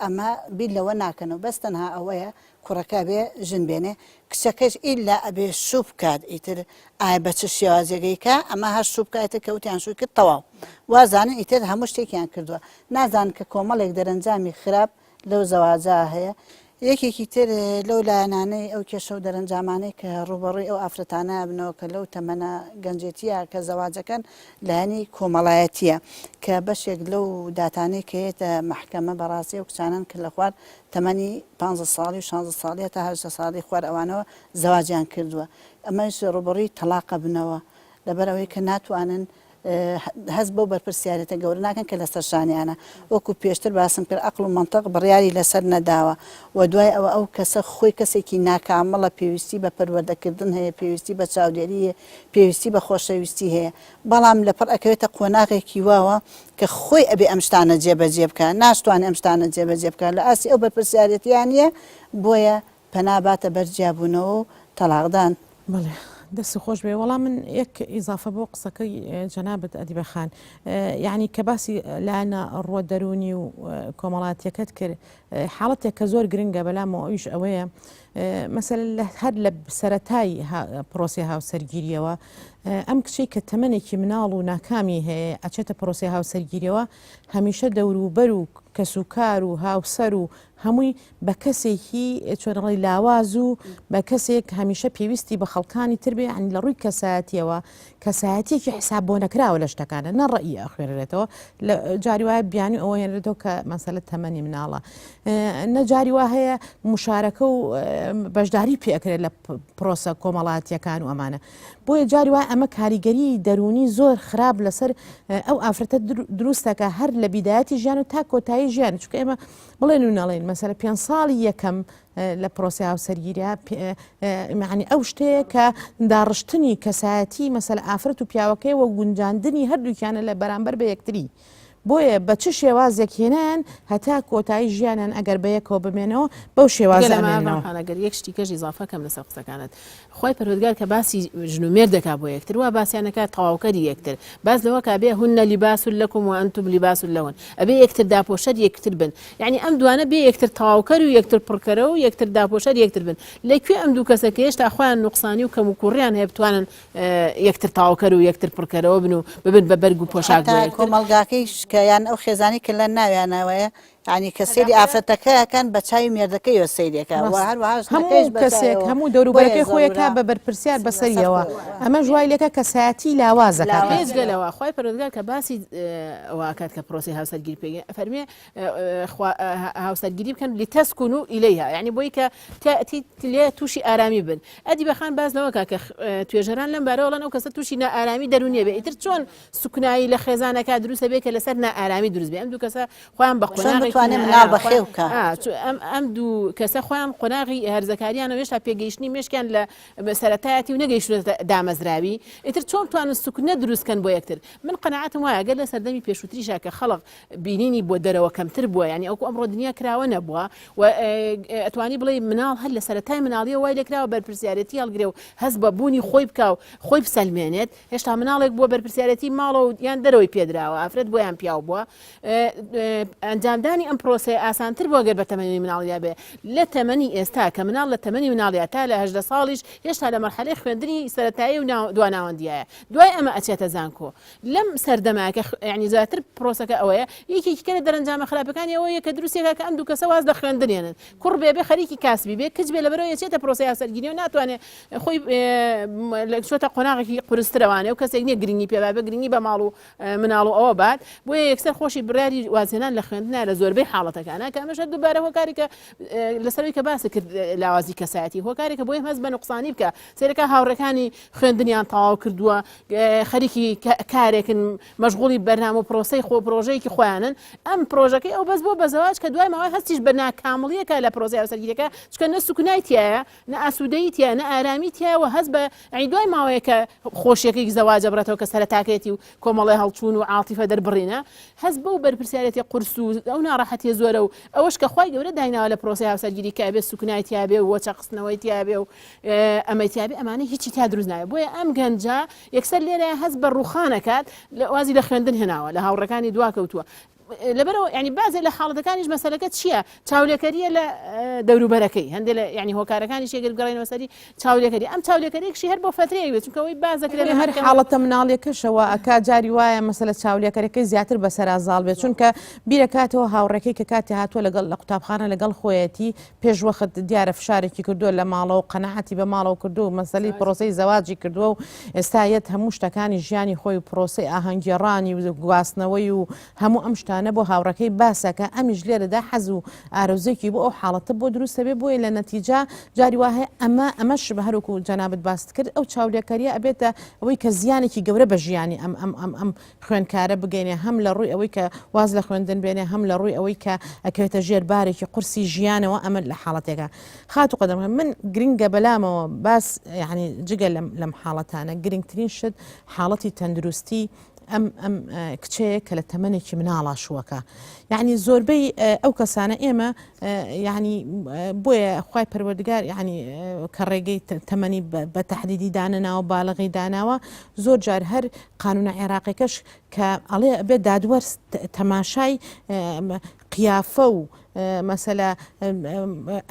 ئەمە بیر لەوە ناکەنەوە بەس تەنها ئەوەیە کوڕەکە ئەبێ ژن بێنێ کچەکەش ئیلا ئەبێ شوو بکات ئیتر ئایا بە چ شێوازێک ئەیکا ئەمە هەر شوو بکا ئیتر کە وتیان شووی کرد تەواو وازانن ئیتر هەموو شتێکیان کردووە نازانن کە کۆمەڵێک دەرەنجامی خراپ لەو زەواجە هەیە یەکێکی تر لەو لایەنانەی ئەو کێشە و دەرەنجامانەی کە ڕووبەڕووی ئەو ئافرەتانە ئەبنەوە کە لەو تەمەنە گەنجێتیە کە زەواجەکەن لایەنی کۆمەڵایەتیە کە بەشێک لەو داتانەی کە یەتە مەحکەمە بەڕاستی ئەو کچانەن کە لە خوار تەمەنی پانزە ساڵی و شانزە ساڵی هەتا 18 ساڵی خوار ئەوانەوە زەواجیان کردووە ئەمەش ڕووبەڕووی تەڵاق ئەبنەوە لەبەر ئەوەی کە ناتوانن هەست بەو بەرپرسیارێتە گەورە ناکەن کە لەسەر شانیانە وەکو پێشتر باسم کرد عەقڵ و مەنتق بڕیاری لەسەر نەداوە و دوای ئەوە ئەو کەسە خۆی کەسێکی ناکامڵە پێویستی بە پەروەردەکردن هەیە پێویستی بە چاودێری هەیە پێویستی بە خۆشەویستی هەیە بەڵام لەپڕ ئەکەوێتە قۆناغێکی واوە کە خۆی ئەبێ ئەم شتانە جێبەجێ بکا ناشتوانێ ئەم شتانە جێبەجێ بکا لە ئاستی ئەو بەرپرسیارێتیە نییە بۆیە پەنا باتە بەر جیابوونەوە و تەڵاقدان. بەڵێ دەست خۆش بێ وەڵا من یەک ئیزافە بۆ قسەکەی جەنابت ئەدیبە خان یعنی کە باسی لایەنە ڕووە دەروونی و کۆمەڵاتیەکەت کرد حاڵەتێک کە زۆر گرنگە بەلامەوە ئەویش ئەوەیە مەسەلەن لە هەر لە سەرەتای پرۆسی هاوسەرگیریەوە ئەم کچەی کە تەمەنێکی مناڵ و ناکامی هەیە ئەچێتە پرۆسی هاوسەرگیریەوە هەمیشە دەوروبەر و کەسوکار و هاوسەر و هەمووی بە کەسێکی چۆنەڵی لاواز و بە کەسێک هەمیشە پێویستی بە خەڵکانی تر بێ ینی لە ڕووی کەسایەتیەوە کەسایەتیەکی حساب بۆ نەکراوە لە شتەکانە نە ڕەئی ئەخوێنرێتەوە لە جاری وایە بیانی ئەوە هێنرێتەوە کە مەسەلە تەمەنی مناڵە نە جاری وا هەیە مشارەکە و بەشداری پێکرێت لە پرۆسە کۆمەڵاتیەکان و ئەمانە بۆیە جاری وای ئەمە کاریگەری دەرونی زۆر خراپ لەسەر ئەو ئافرەتە دروستەکە هەر لە بیدایەتی ژیان و تا کۆتایی ژیان چونکە ئێمە بڵێن و نەڵێن مەسەلە پێ ساڵی یەکەم لە پرۆسی هاوسەرگیریا معنی ئەو شتەیە کە داڕشتنی کەسایەتی مەسەل ئافرەت و پیاوەکەی وە گونجاندنی هەردووکیانە لە بەرامبەر بە یەکتری بۆیە بە چ شێوازێک هێنان هەتا کۆتایی ژیانیان ئەگەر بە یەکەوە بمێنەوە بەو شێوازە ئەمێنەوە. گەر یەک شتی کەش ئیزافە کەم لەسەر قسەکانت خوای پەروەردگار کە باسی ژن و مێرد دەکا بۆ یەکتر وا باسیان دەکا تەواوکەری یەکتر باس لەوە کا بێ هن لباس لکم و انتم لباس لهن ئەبێ یەکتر داپۆشەر یەکتر بن یعنی ئەم دوانە بێ یەکتر تەواوکەر و یەکتر پڕکەرە و یەکتر داپۆشەر یەکتر بن لە کوێ ئەم دوو کەسە کە هێشتا خۆیان نوقسانی و کەم و کوڕیان هەیە بتوانن یەکتر تەواوکەر و یەکتر پڕکەرەوە بن و ببن بە بەرگ و پۆشاک بۆ حتا یەکتر. کۆمەڵگاکەیش کە یان ئەو خێزانەی کە لە ناویانەوەیە یانی کە سەیری ئافرەتەکە ئەکەن بە چاوی مێردەکەیەوە سەیری ئەکا و ڕاست هەروەها ژنەکەیش هەموو بە کەسێک چاویەوە هەموو بۆیە دەوروبەرەکەی خۆی زەرورە ئەکا بە بەرپرسیار لەسەر بەسەریەوە خۆیەوە. ئەمەش وای لێکا کەسایەتی لاواز ئەکات. لاواز بێجگە لەوە خوای پەروەردگار کە باسی ئەوە ئەکات کە پرۆسەی هاوسەرگیری پێک ئەفەرموێ خوا هاوسەرگیری بکەن لتسکنوا الیها یعنی بۆی کە تاتی لێ تووشی ئارامی بن ئەدیبە خان باس لەوە کا کە توێژەران لەم بارەوە ئەڵێن ئەو کەسە تووشی نائارامی دەروونیە بێ ئیتر چۆن سوکنایی لە خێزانەکە دروستە بێ کە لەسەر نائارامی دروست بێ ئەم دوو کەسە خۆیان بە چۆن قۆناغێکی بتوانێ مناڵ نائارام بەخێو بکا؟ ئەم ئەم دوو کەسە خۆیان قۆناغی هەرزەکاریانە و هێشتا پێگەیشتنی مێشکیان لە سەرەتایەتی و نەگەیشتوونەتە دامەزراوی ئیتر چۆن بتوانن سوکنە دروست کەن بۆ یەکتر من قەناعەتم وایە گەر لە سەردەمی پێشووتریشا کە خەڵک بینینی بۆ دەرەوە کەمتر بووە یانی ئەوکو ئەمڕۆ دنیا کراوە نەبووە و ئەتوانی بڵێی مناڵ هەر لە سەرەتای مناڵیەوە وای لێکراوە بەرپرسیارێتی هەڵگرێ و هەست بە بوونی خۆی بکا و خۆی بسەلمێنێت هێشتا مناڵێک بووە بەرپرسیارێتی ماڵەوە یان دەرەوەی پێدراوە ئافرەت بووە یان پیاو بووە ئەنجامدانی ئەم پرۆسەیە ئاسانتر بووە گەر بە تەمەنی مناڵیا بێ لە تەمەنی ئێستا کە مناڵ لە تەمەنی مناڵیا تا لە 18 ساڵیش هێشتا لە مەرحەلەی خوێندنی سەرەتایی و دواناوەندیایە دوای ئەمە ئەچێتە زانکۆ لەم سەردەمە کە یعنی زیاتر پرۆسەکە ئەوەیە یەکێکی کە لە دەرەنجامە خراپەکانی ئەوەیە کە دروستێکە کە ئەم دوو کەسە واز لە خوێندنێنن کوڕ بێ بێ خەریکی کاسبی بێ کچ بێ لەبەرەوە یەچێتە پرۆسەی هاوسەرگیری و ناتوانێ خۆی چۆتە قۆناغێکی قورسترەوانێ و کەسێک نییە گرنگی پێ بابێ گرنگی بە ماڵ و مناڵ و ئەوە بات بۆیە یەکسەر خۆشی بڕیاری وازهێنان لە خوێندنا لە زۆربەی. زۆربەی حاڵەتەکانە کە ئەمەش هەر دووبارە هۆکارێکە لەسەرەوەی کە باست کرد لاوازی کەسایەتی هۆکارێکە بۆی هەست بە نوقسانی بکە سەیرەکە هاوڕێکانی خوێندنیان تەواو کردووە خەریکی کارێکن مەشغوڵی بەرنامە و پرۆسەی خۆ پرۆژەیەکی خۆیانن ئەم پرۆژەکەی ئەو بەس بۆ بەزەواج کە دوای ماوەی هەستیش بە ناکامڵیەکە لە پرۆسەی هاوسەرگیریەکە چونکە نە سوکنای تایە نە ئاسوودەیی تایە نە ئارامی تایە و هەست بە یعنی دوای ماوەیەکە خۆشیەکەی زەواجە بڕێتەوە کە سەرەتاکەیەتی و کۆمەڵی هەڵچوون و عاتیفە دەربڕینە هەست بەو بەرپرسیارێتی قورس و ئەو ناڕەحەتیە زۆرە و ئەوەش کە خوای گەورە دایناوە لە پرۆسەی هاوسەرگیری کە ئەبێ سوکنای تیابێ و وەچە خستنەوەی تیابێ و ئەمەی تیابێ ئەمانە هیچی تیا دروست نابێ بۆیە ئەم گەنجە یەکسەر لێرە هەست بە ڕوخانەکات وازی لە خوێندن هێناوە لە هاوڕەکانی دواکەوتووە لەبەرەوە ینی بازێ لە حاڵەتەکانیش مەسەلەکە چییە چاولێکەریە لە دەوروبەرەکەی هەندێک لە ینی هۆکارەکانی شێگر بگەڕێنەوە سەری چاولێکەری ئەم چاولێکەریەکشی هەر بۆ فترەیەک بێت چونکە ئەوەی باس دەکرێت لە هەر حاڵەتە مناڵیەکەشەوە ئەکا جاری وایە مەسەلە چاولێکەرەکەی زیاتر بەسەرا زاڵ بێت چونکە بیرەکاتەوە هاوڕێکەی کە کاتی هاتووە لەگەڵ لە قوتابخانە لەگەڵ خۆیەتی پێش وەخت دیارە فشارێکی کردووە لە ماڵەوە قەناعەتی بە ماڵەوە کردووە و مەسەلەی پرۆسەی زەواجی کردووە و ئێستا یەت هەموو شتەکانی ژیانی خۆی و پرۆسەی ئاهەنگگێڕانی و گواستنەوەی و هەموو ئەم شتانە بۆ هاوڕێکەی باسەکە ئەمیش لێرەدا حەز و ئارەزووێکی بۆ ئەو حاڵەتە بۆ دروست دەبێت بۆیە لە نەتیجە جاری وا هەیە ئەمە ئەمەش بە هەروەکو جەنابت باست کرد ئەو چاولێکەریە ئەبێتە ئەوەی کە زیانێکی گەورە بە ژیانی ئەم ئەم ئەم ئەم خوێندکارە بگەینێ هەم لە ڕووی ئەوەی کە واز لە خوێندن بێنێ هەم لە ڕووی ئەوەی کە ئەکەوێتە ژێر بارێکی قورسی ژیانەوە ئەمە لە حاڵەتێکە خاتوو قەدەم من گرنگە بەلامەوە باس یعنی جگە لەم لەم حاڵەتانە گرنگترین شت حاڵەتی تەندروستی ئەم ئەم کچەیە کە لە تەمەنێکی مناڵا شووەکە یعنی زۆربەی ئەو کەسانە ئێمە یعنی بۆیە خوای پەروەردگار یعنی کە ڕێگەی تەمەنی بە تەحدیدی دانەناوە بالغی داناوە زۆر جار هەر قانونە عێراقیەکەش کە ئەڵێ ئەبێ دادوەر تەماشای قیافە و مەسەلە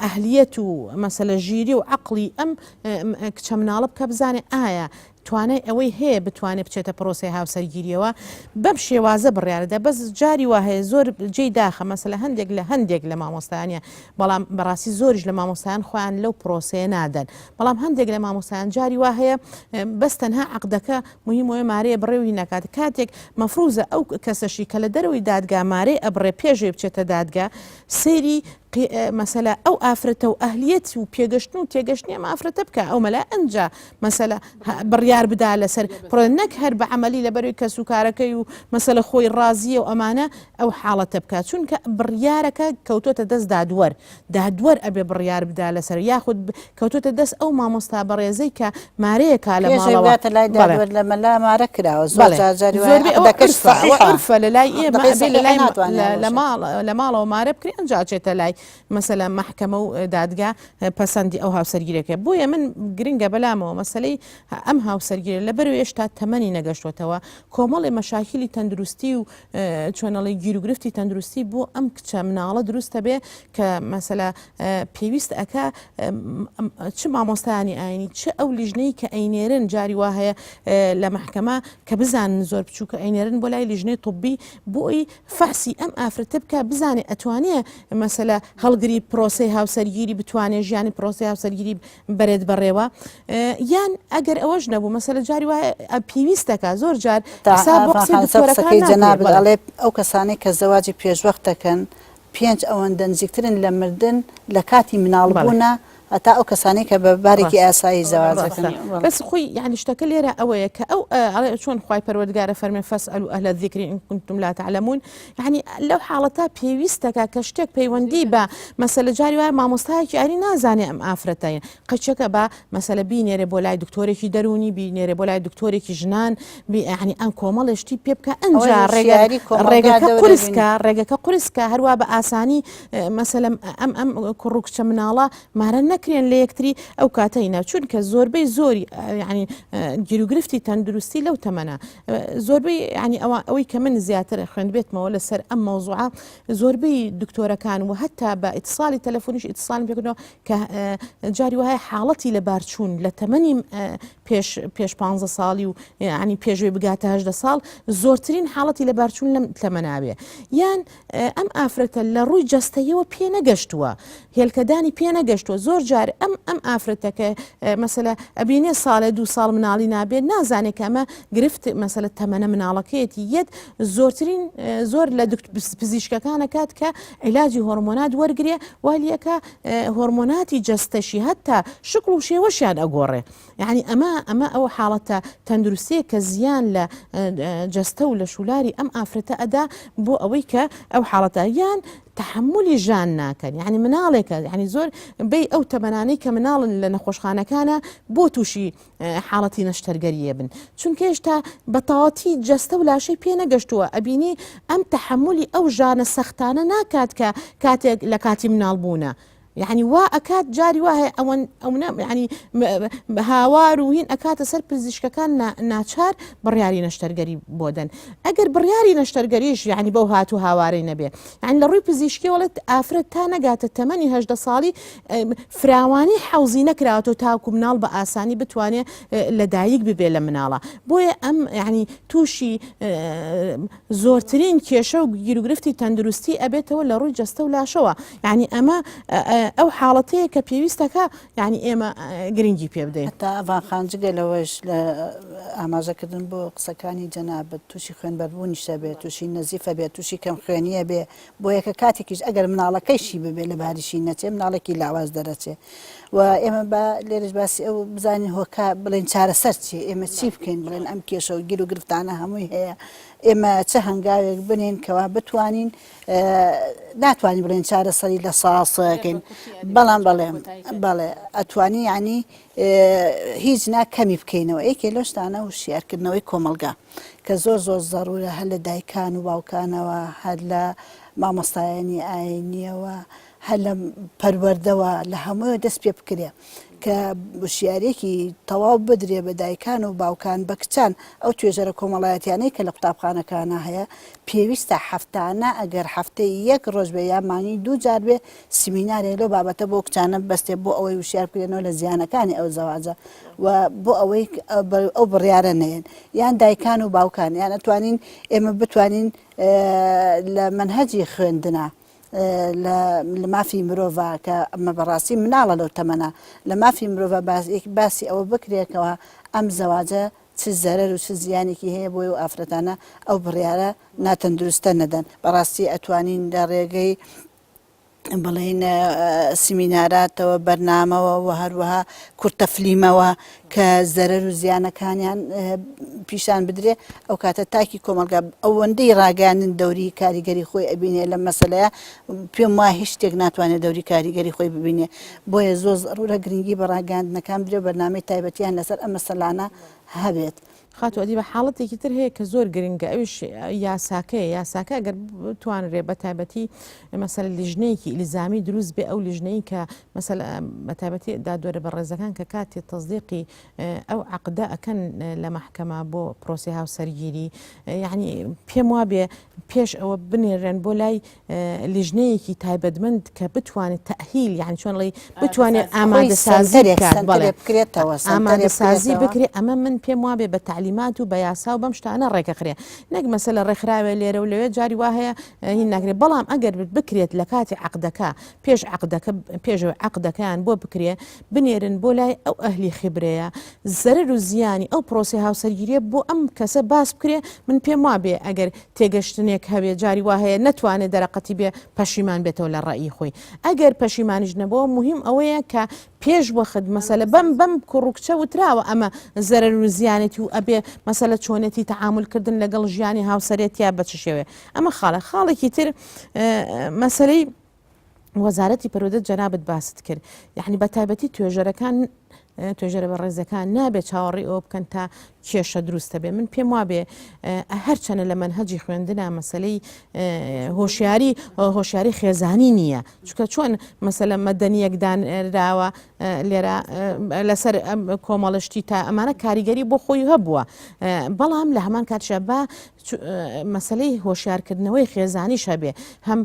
ئەهلیەت و مەسەلە ژیری و عەقڵی ئەم کچە مناڵە بکە بزانێ ئایا توانای ئەوەی هەیە بتوانێت بچێتە پرۆسەی هاوسەرگیریەوە بەم شێوازە بڕیارەدا بەس جاری وا هەیە زۆر جێی داخە مەسەلە هەندێک لە هەندێک لە مامۆستایانە بەڵام بەڕاستی زۆریش لە مامۆستایان خۆیان لەو پرۆسەیە نادەن بەڵام هەندێک لە مامۆستایان جاری وا هەیە بەس تەنها عەقدەکە مهم وەیە مارەیە بڕێ و هی نەکات کاتێک مەفروزە ئەو کەسەشی کە لە دەرەوەی دادگا مارەی ئەبڕێ پێشەوەی بچێتە دادگا سەیری مەسەلە ئەو ئافرەتە و ئەهلیەت و پێگەشتن و تێگەشتنی ئەم ئافرەتە بکە ئەو مەلا ئەنجا مەسەلە بڕیار بدا لەسەر پڕ نەک هەر بە عملی لەبەروی کەس و کارەکەی و مەسەلە خۆی ڕازیە و ئەمانە ئەو حاڵەتە بکات چونکە بڕیارەکە کەوتۆتە دەست دادوەر دادوەر ئەبێ بڕیار بدا لەسەر یاخود کەوتۆتە دەست ئەو مامۆستا بەڕێزەی کە مارەیەکا لە پێش ماڵەوە بگاتە لای بەڵێ دادوەر لە مەلا مارە کراوە زۆر بەڵێ جار جاری وایە زۆربەی ئەوە عەقدەکەش عورفە ئەوە سەحیحە عورفە لە لای ئێمە عەقدەکەی ئەبێ لە سەحیحە لای ناتوانێ لە لە هەڵوەشێت ماڵ لە ماڵەوە مارە بکرێ ئەنجا ئەچێتە لای مەسەلەن مەحکەمە و دادگا پەسەندی ئەو هاوسەرگیرەکە بۆیە من گرنگە بەلامەوە مەسەلەی ئەم هاوسەرگیرە لەبەرەوەی هێشتا تەمەنی نەگەشتوەتەوە کۆمەڵێ مەشاکیلی تەندروستی و چۆنەڵی گیروگرفتی تەندروستی بۆ ئەم کچە مناڵە دروستە بێ کە مەسەلا پێویست ئەکا چ مامۆستایانی ئاینی چ ئەو لیژنەی کە ئەینێرن جاری وا هەیە لە مەحکەمە کە بزانن زۆر بچووکە ئەینێرن بۆ لای لیژنەی طبی بۆی فەحسی ئەم ئافرەتە بکە بزانێ ئەتوانێ مەسەلە هەڵگری پرۆسەی هاوسەرگیری بتوانێ ژیانی پرۆسەی هاوسەرگیری بەرێت بەڕێوە یان ئەگەر ئەوەش نەبوو مەسەلە جاری وایە پێویستەکە زۆر جار حساب بۆ قسەی دکتۆرەکان جەنابت ناکرێت. ئەڵێ ئەو کەسانەی کە زەواجی پێشوەخت دەکەن پێنج ئەوەندە نزیکترن لە مردن لە کاتی مناڵبوونا هەتا ئەو کەسانەی کە بە بارێکی ئاسایی زەواج دەکەن. بەس خۆی یعنی شتەکە لێرە ئەوەیە کە ئەو ئەڵێ چۆن خوای پەروەردگارە فەرمێ فاسألوا أهل الذکر إن کنتم لا تعلمون یعنی لەو حاڵەتە پێویستەکە کە شتێک پەیوەندی بە مەسەلە جاری وایە مامۆستایەکی ئاینی نازانێ ئەم ئافرەتە قەچەکە بە مەسەلە بینێرێ بۆ لای دکتۆرێکی دەروونی بینێرێ بۆ لای دکتۆرێکی ژنان یعنی ئەم کۆمەڵێ شتی پێ بکە ئەنجا ڕێگەکە قورسکە ڕێگەکە قورسکە هەروە بە ئاسانی مەسەلەن ئەم ئەم کوڕ و کچە مناڵە مارە نەکرێن لە یەکتری ئەو کاتەی نا چونکە زۆربەی زۆری یعنی گیروگرفتی تەندروستی لەو تەمەنە زۆربەی ینی ئەوە ئەوەی کە من زیاتر خوێندبێتمەوە لەسەر ئەم مەوزوعە زۆربەی دکتۆرەکان و هەتا بە ئیتساڵی تەلەفۆنیش ئیتساڵم پێکردەوە کە جاری وایە حاڵەتی لە بارچوون لە تەمەنی پێش پێش پ ساڵی و ینی پێشوێ بگاتە هەدە ساڵ زۆرترین حاڵەتی لە بارچوون لەم تەمەناوێ یان ئەم ئافرەتە لە ڕووی جەستەیەوە پێ نەگەشتووە هێلکەدانی پێ نەگەشتووە زۆر جار ئەم ئەم ئافرەتەکە مەسەلە ئەبینێ ساڵێ دوو ساڵ مناڵی نابێت نازانێت کە ئەمە گرفت مەسەلە تەمەنە مناڵەکەیەتی یەت زۆرترین زۆر لە پزیشکەکانە کات کە عیلاجی هۆرمۆنات وەرگێ والیەکە هۆرمۆناتی جەستەشی هەتا شکڵ و شێوەشیان ئەگۆڕێ یعنی ئەمە ئەمە ئەو حاڵەتە تەندروستیە کە زیان لە جەستە و لە شولاری ئەم ئافرەتە ئەدا بۆ ئەوەی کە ئەو حاڵەتە یان تەحەمولی ژان ناکەن یعنی مناڵێکە یعنی زۆر بەی ئەو تەمەنانەی کە مناڵن لە نەخۆشخانەکانە بۆ تووشی حاڵەتی نەشتەرگەریە بن چونکە هێشتا بەتەواتی جەستە و لاشەی پێ نەگەشتووە ئەبینی ئەم تەحەمولی ئەو ژانە سەختانە ناکات کە کاتێک لە کاتی مناڵ بوونە یعنی وا ئەکات جاری وا هەیە ئەوەن ئەونە یعنی هاوار و هین ئەکاتە سەر پزیشکەکان ناچار بڕیاری نەشتەرگەری بۆ دەن ئەگەر بڕیاری نەشتەرگەریش یعنی بەو هات و هاوارەی نەبێ یعنی لە ڕووی پزیشکی وڵێت ئافرەت تا نەگاتە تەمەنی هەژدە ساڵی فراوانی حەوزی نەکراوەتەوە تاکو مناڵ بە ئاسانی بتوانێ لەدایک ببێ لە مناڵە بۆیە ئەم یعنی تووشی زۆرترین کێشە و گیروگرفتی تەندروستی ئەبێتەوە لە ڕووی جەستە و لاشەوە یعنی ئەمە ئەو حاڵەتەیە کە پێویستەکە یعنی ئێمە گرنگی پێ بدەین. هەتا ئەڤان خان جگە لەوەش لە ئاماژەکردن بۆ قسەکانی جەنابت تووشی خوێنبەربوونیش ئەبێ، تووشی نەزیف ئەبێ، تووشی کەمخوێنی ئەبێ، بۆیە کە کاتێکیش ئەگەر مناڵەکەیشی ببێ لەباریشی نەچێ مناڵێکی لاواز دەرەچێ و ئێمە با لێرەش باسی ئەو بزانین هۆکار بڵێن چارەسەر چیە ئێمە چی بکەین بڵێن ئەم کێشە و گیر و گرفتانە هەمووی هەیە ئێمە چ هەنگاوێک بنین کەوا بتوانین ناتوانین بڵێن چارەسەری لە ساسەکەین بەڵام بەڵێ بەڵێ ئەتوانی ینی هیچ نا کەمی بکەینەوە یەکێ لەو شتانە وشیارکردنەوەی کۆمەڵگا کە زۆر زۆر زەڕورە هەر لە دایکان و باوکانەوە هەر لە مامۆستایانی ئاینیەوە هەر لە پەروەردەوە لە هەموویەوە دەست پێ بکرێ کە وشیارێکی تەواو بدرێ بە دایکان و باوکان بە کچان ئەو توێژەرە کۆمەڵایەتیانەی کە لە قوتابخانەکانە هەیە پێویستە هەفتانە ئەگەر هەفتەی یەک ڕۆژ بێ یا مانگی دوو جار بێ سیمینارێک لەو بابەتە بۆ کچانە ببەستێ بۆ ئەوەی وشیار بکرێنەوە لە زیانەکانی ئەو زەواجە و بۆ ئەوەی ئەو بڕیارە نەیەن یان دایکان و باوکان یان ئەتوانین ئێمە بتوانین لە مەنهەجی خوێندنا لە مافی مرۆڤ کە ئەمە بەڕاستی مناڵە لەو تەمەنە لە مافی مرۆڤ باسی ئەوە بکرێتەوە ئەم زەواجە چ زەرەر و چ زیانێکی هەیە بۆی و ئافرەتانە ئەو بڕیارە ناتەندروستە نەدەن بەڕاستی ئەتوانین لە ڕێگەی بڵێین سیمیناراتەوە، بەرنامەوە و هەروەها کورتە فلیمەوە کە زەرەر و زیانەکانیان پیشان بدرێ ئەو کاتە تاکی کۆمەڵگا ئەوەندەی ڕاگەیاندن دەوری کاریگەری خۆی ئەبینێ لەم مەسەلەیە پێم وایە هیچ شتێک ناتوانێت دەوری کاریگەری خۆی ببینێ بۆیە زۆر زەرورە گرنگی بە ڕاگەیاندنەکان بدرێ و بەرنامەی تایبەتیان لەسەر ئەم مەسەلانە هەبێت. خاتوو ئەدیبە حاڵەتێکی تر هەیە کە زۆر گرنگە ئەویش یاساکەیە یاساکە ئەگەر بتوانرێ بە تایبەتی مەسەلە لیژنەیەکی ئیلزامی دروست بێ ئەو لیژنەی کە مەسەلە بە تایبەتی دادوەرە بەڕێزەکان کە کاتی تەزدیقی ئەو عقدە ئەکەن لە مەحکەمە بۆ پرۆسی هاوسەرگیری یعنی پێم وابێ پێش ئەوە بنێرێن بۆ لای لیژنەیەکی تایبەتمەند کە بتوانێت تەئهیل یعنی چۆن ڵی بتوانێت ئامادەسازی بکات بەڵێ بکرێتەوە ئامادەسازی بکرێ ئەمە من پێم وابێ بە تەعلیمات و بە یاسا و بەم شتانە ڕێکەخرێ نەک مەسەلە ڕێکخراوێ لێرە و لەوێ جاری وا هەیە هین ناکرێت بەڵام ئەگەر بکرێت لە کاتی عەقدەکە پێش عەقدەکە پێشەوەی عەقدەکەیان بۆ بکرێ بنێرن بۆ لای ئەو ئەهلی خیبرەیە زەرەر و زیانی ئەو پرۆسەی هاوسەرگیریە بۆ ئەم کەسە باس بکرێ من پێم وابێ ئەگەر تێگەشتنێک هەبێ جاری وا هەیە نەتوانێ دەرەقەتی بێ پەشیمان بێتەوە لە ڕەئی خۆی ئەگەر پەشیمانیش نەبووە موهیم ئەوەیە کە پێش وەخت مەسەلە بەم بەم کوڕ و کچە وتراوە ئەمە زەرەر و زیانێتی و ئەبێ مەسەلە چۆنێتی تەعامول کردن لەگەڵ ژیانی هاوسەرێتیا بە چ شێوەیە ئەمە خاڵە خاڵێکی تر مەسەلەی وەزارەتی پەروەردە جەنابت باست کرد یعنی بە تایبەتی توێژەرەکان توێژەرە بە ڕێزەکان نابێت چاوەڕی ئەوە بکەن تا کێشە دروستە بێ من پێم وابێ هەرچەنە لە مەنهەجی خوێندنا مەسلەی هۆشیاری هۆشیاری خێزانی نییە چکە چۆن مەسەلە مەدەنیەک دانراوە. لێرە لەسەر کۆمەڵشتی تا ئەمانە کاریگەری بۆ خۆی هەبووە بەڵام لە هەمان کاتشە بە مەسلەی هۆشیارکردنەوەی خێزانیش هەبێ هەم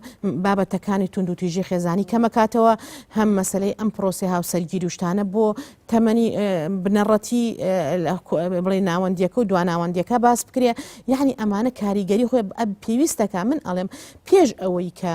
بابەتەکانی توندوتیژی خێزانی کەمەکاتەوە هەم مەسلەی ئەم پرۆسی هاوسەرگیری و شتانە بۆ تەمەنی بنەڕەتی بڵێ ناوەندیەکە و دواناوەندیەکە باس بکرێ یعنی ئەمانە کاریگەری خۆی پێویستەکە من ئەڵێم پێش ئەوەی کە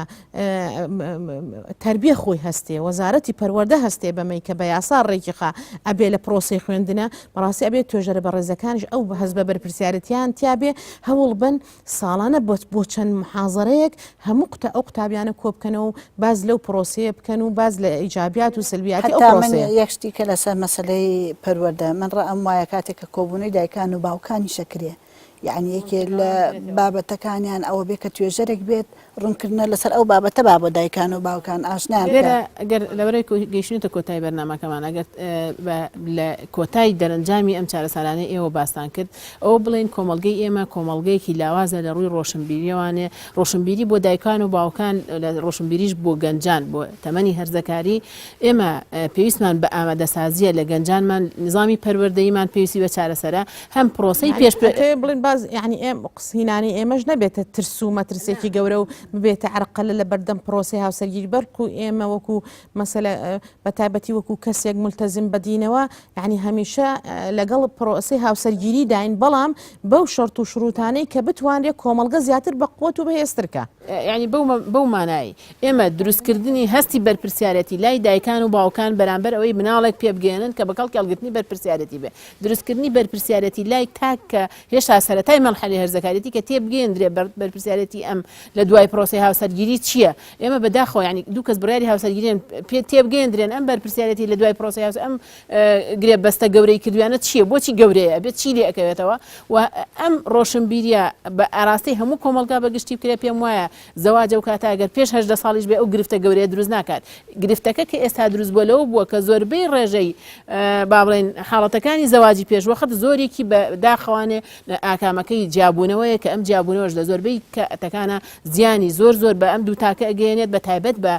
تربیە خۆی هەستێ وەزارەتی پەروەردە هەستێ بەمەی کە بە یاسا ڕێکیخا ئەبێ لە پرۆسی خوێندنە بەڕاستی ئەبێ توێژەرە بەڕێزەکانیش ئەو هەست بە بەرپرسیارەتیان تیابێ هەوڵ بن ساڵانە بۆ بۆ چەند محازەرەیەک هەموو قوتە ئەو قوتابیانە کۆبکەنەوە و باس لەو پرۆسەیە بکەن و باس لە ئیجابیات و سلبیاتی ئەو حەتا من پرۆسەیە. یەک شتی کە لەسەر مەسەلەی پەروەردە من ڕەئم وایە کاتێک کە کۆبوونەی دایکان و باوکانیش ئەکرێ یەعنی یەکێ لە بابەتەکانیان ئەوە بێ کە توێژەرێک بێت ڕوونکردنە لەسەر ئەو بابەتە با بۆ دایکان و باوکان ئاشنایان بکا. لێرە ئەگەر لەبەرەی گەیشتوینەتە کۆتای بەرنامەکەمان ئەگەر لە کۆتای دەرەنجامی ئەم چارەسەرانەی ئێوە باستان کرد ئەوە بڵێین کۆمەڵگەی ئێمە کۆمەڵگەیەکی لاوازە لە ڕووی ڕۆشنبیریەوانێ، ڕۆشنبیری بۆ دایکان و باوکان، ڕۆشنبیریش بۆ گەنجان بۆ تەمەنی هەرزەکاری، ئێمە پێویستمان بە ئامادەسازییە لە گەنجانمان، نیزامی پەروەردەییمان پێویستی بە چارەسەرە، هەم پرۆسەی پێش. ئەتەوێ بڵێن باز یانی ئێم قسهینانی ئێمەش نەبێتە ترس و مەترسێکی گەورە و ببێتە عەرقەلە لە بەردەم پرۆسەی هاوسەرگیری بەڵکو ئێمە وەکو مەسەلە بە تایبەتی وەکو کەسێک ملتەزم بە دینەوە یعنی هەمیشە لەگەڵ پرۆسەی هاوسەرگیری داین بەڵام بەو شەرت و شروتانەی کە بتوانرێت کۆمەڵگە زیاتر بە قوت و بەهێزترکە. یعنی بەو مانای ئێمە دروستکردنی هەستی بەرپرسیارەتی لای دایکان و باوکان بەرامبەر ئەوەی مناڵێک پێ بگەیەنن کە بە کەڵکی هەڵگرتنی بەرپرسیارەتی بێ دروستکردنی بەرپرسیارەتی لای تاک کە هێشتا سەرەتای مەرحەلەی هەرزەکاریەتی کە تێبگەیەندرێ بەرپرسیارەتی ئەم لە دوای پرۆسەی هاوسەرگیری چییە ئێمە بەداخەوە یانی دوو کەس بڕیاری هاوسەرگیریان پێ تێبگەیەندرێن ئەم بەرپرسیارەتی لە دوای پرۆسەی هاوس ئەم گرێ بەستە گەورەی کردویانە چییە بۆچی گەورەیە بێت چی لێ ئەکەوێتەوە و ئەم ڕۆشنبیریە بە ئاراستەی هەموو کۆمەڵگا بە گشتی بکرێ پێم وایە زەواجە و کاتە ئەگەر پێش 18 ساڵیش بێ ئەو گرفتە گەورەیە دروست ناکات گرفتەکە کە ئێستا دروست بووە لەوە بووە کە زۆربەی ڕێژەی با بڵێن حاڵەتەکانی زەواجی پێشوەخت زۆرێکی بە داخەوانێ ئاکامەکەی جیابوونەوەیە کە ئەم جیابوونەوەش لە زۆربەی کاتەکانە زیانی زۆر زۆر بە ئەم دوو تاکە ئەگەیەنێت بە تایبەت بە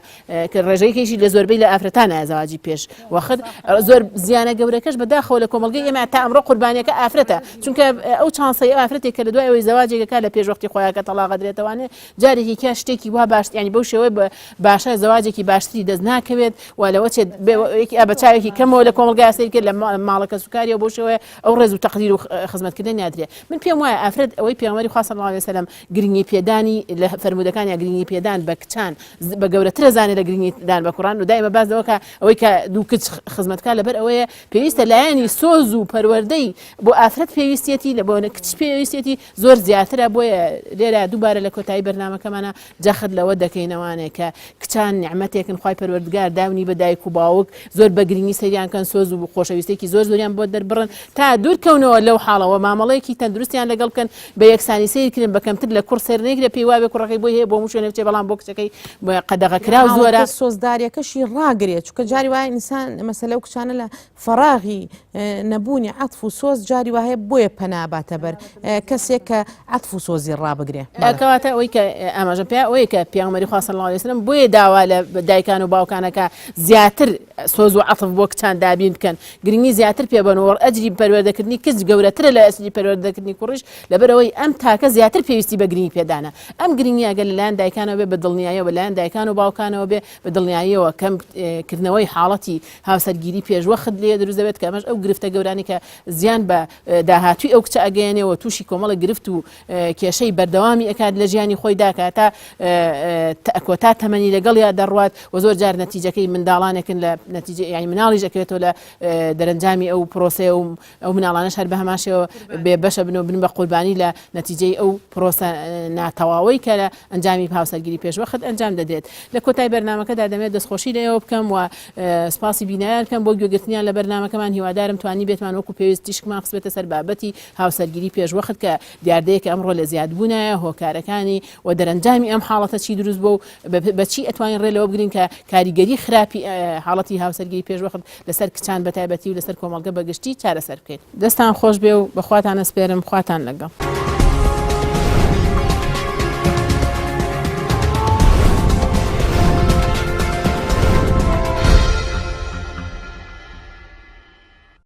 کە ڕێژەیەکیشی لە زۆربەی لە ئافرەتانە زەواجی پێش وەخت زۆر زیانە گەورەکەش بە داخەوە لە کۆمەڵگەی ئێمە تا ئەمڕۆ قوربانیەکە ئافرەتە چونکە ئەو چانسەی ئەو ئافرەتێک کە لە دوای ئەوەی زەواجێکەکە لە پێش وەختی خۆیان کە تەڵاقە درێتەوانێ جارێکی کە شتێکی وا باش ینی بەو شێوەی باشە زەواجێکی باشتری دەست ناکەوێت و لەوە چێت بە چاوێکی کەمەوە لە کۆمەڵگا سەیر کرد لە ماڵەکە سوکاریەوە بۆ شێوەیە ئەو ڕێز و تەقدیر و خزمەتکردن نادرێ من پێم وایە ئافرەت ئەوەی پێغەمبەری خوا صلی اللە علیە وسلم گرنگی پێدانی لە فەرموودەکان یا گرنگی پێدان بە کچان بە گەورەترە زانێ لە گرنگی دان بە کوڕان و دایمە باس لەوە کە ئەوەی کە دوو کچ خزمەتکار لەبەر ئەوەیە پێویستە لایەنی سۆز و پەروەردەی بۆ ئافرەت پێویستیەتی لە بۆ کچ پێویستیەتی زۆر زیاترە بۆیە لێرە دووبارە لە کۆتایی بەرنامەکەمانە جەخت لەوە دەکەینەوانێ کە کچان نیعمەتێکن خوای پەروەردگار داونی بە دایک و باوک زۆر بە گرنگی سەیریان کەن سۆز و خۆشەویستێکی زۆر زۆریان بۆ دەربڕن تا دوور کەونەوە لەو حاڵەوە مامەڵەیەکی تەندروستیان لەگەڵ بکەن بە یەکسانی سەیر کرن بە کەمتر لە کوڕ سەیر نەکرێ پێی وابێ کوڕەکەی بۆی هەیە بۆ هەموو شوێنێ بچێ بەڵام بۆ کچەکەی قەدەغە کراو زۆرە. حاڵەتە سۆزداریەکەشی ڕاگرێ چونکە جاری وایە ئینسان مەسەلە و کچانە لە فەراغی نەبوونی عەتف و سۆز جاری وا هەیە بۆیە پەنا باتە بەر کەسێک کە عەتف و سۆزی ڕابگرێ. کەواتە ئەوەی کە ئاماژەم پێ ئەوەیە کە پێغەمبەری خوا صلی اللە علیه وسلم بۆیە داوا لە دایکان و باوکانەکە زیاتر سۆز و عەتف بۆ کچان دابین بکەن گرنگی زیاتر پێ بەن و ئەجری پەروەردەکردنی کچ گەورەترە لە ئەجری پەروەردەکردنی کوڕیش لەبەرئەوەی ئەم تاکە زیاتر پێویستی بە گرنگی پێدانە ئەم گرنگیە گەر لەلایەن دایکانەوە بێ بە دڵنیاییەوە لەلایەن دایکان و باوکانەوە بێ بە دڵنیاییەوە کەم کردنەوەی حاڵەتی هاوسەرگیری پێشوەخت لێ دروست دەبێت کە ئەمەش ئەو گرفتە گەورانی کە زیان بە داهاتووی ئەو کچە ئەگەیەنێ و تووشی کۆمەڵە گرفت و کێشەی بەردەوامی ئەکات لە ژیانی خۆیدا کە تا کۆتا تەمەنی لەگەڵیا دەڕوات و زۆر جار نەتیجەکەی منداڵانێکن لە نەتیجە یانی مناڵیش ئەکەوێتەوە لە دەرەنجامی ئەو پرۆسەیە و ئەو مناڵانەش هەر بە هەمان شێوە بێ بەشە بن و بن بە قوربانی لە نەتیجەی ئەو پرۆسە ناتەواوەی کە لە ئەنجامی هاوسەرگیری پێشوەخت ئەنجام دەدرێت. لە کۆتای بەرنامەکەدا دەمەوێت دەستخۆشی لە ئێوە بکەم و سپاسی بینەران بکەم بۆ گوێگرتنیان لە بەرنامەکەمان هیوادارم توانیبێتمان وەکو پێویست تیشکمان خستبێتە سەر بابەتی هاوسەرگیری پێشوەخت کە دیاردەیەکە ئەمڕۆ لە زیادبوونایە هۆکارەکانی و دەرەنجامی ئەم حاڵەتە چی دروست بووە و بە چی ئەتوانین ڕێ لەوە بگرین کە کاریگەری خراپی حاڵەتی هاوسەرگیری پێشوەخت لەسەر کچان بەتایبەتی و لەسەر کۆمەڵگە بەگشتی چارەسەر بکەین. دەستان خۆش بێ و بە خواتان ئەسپێرم خواتان لەگەڵ.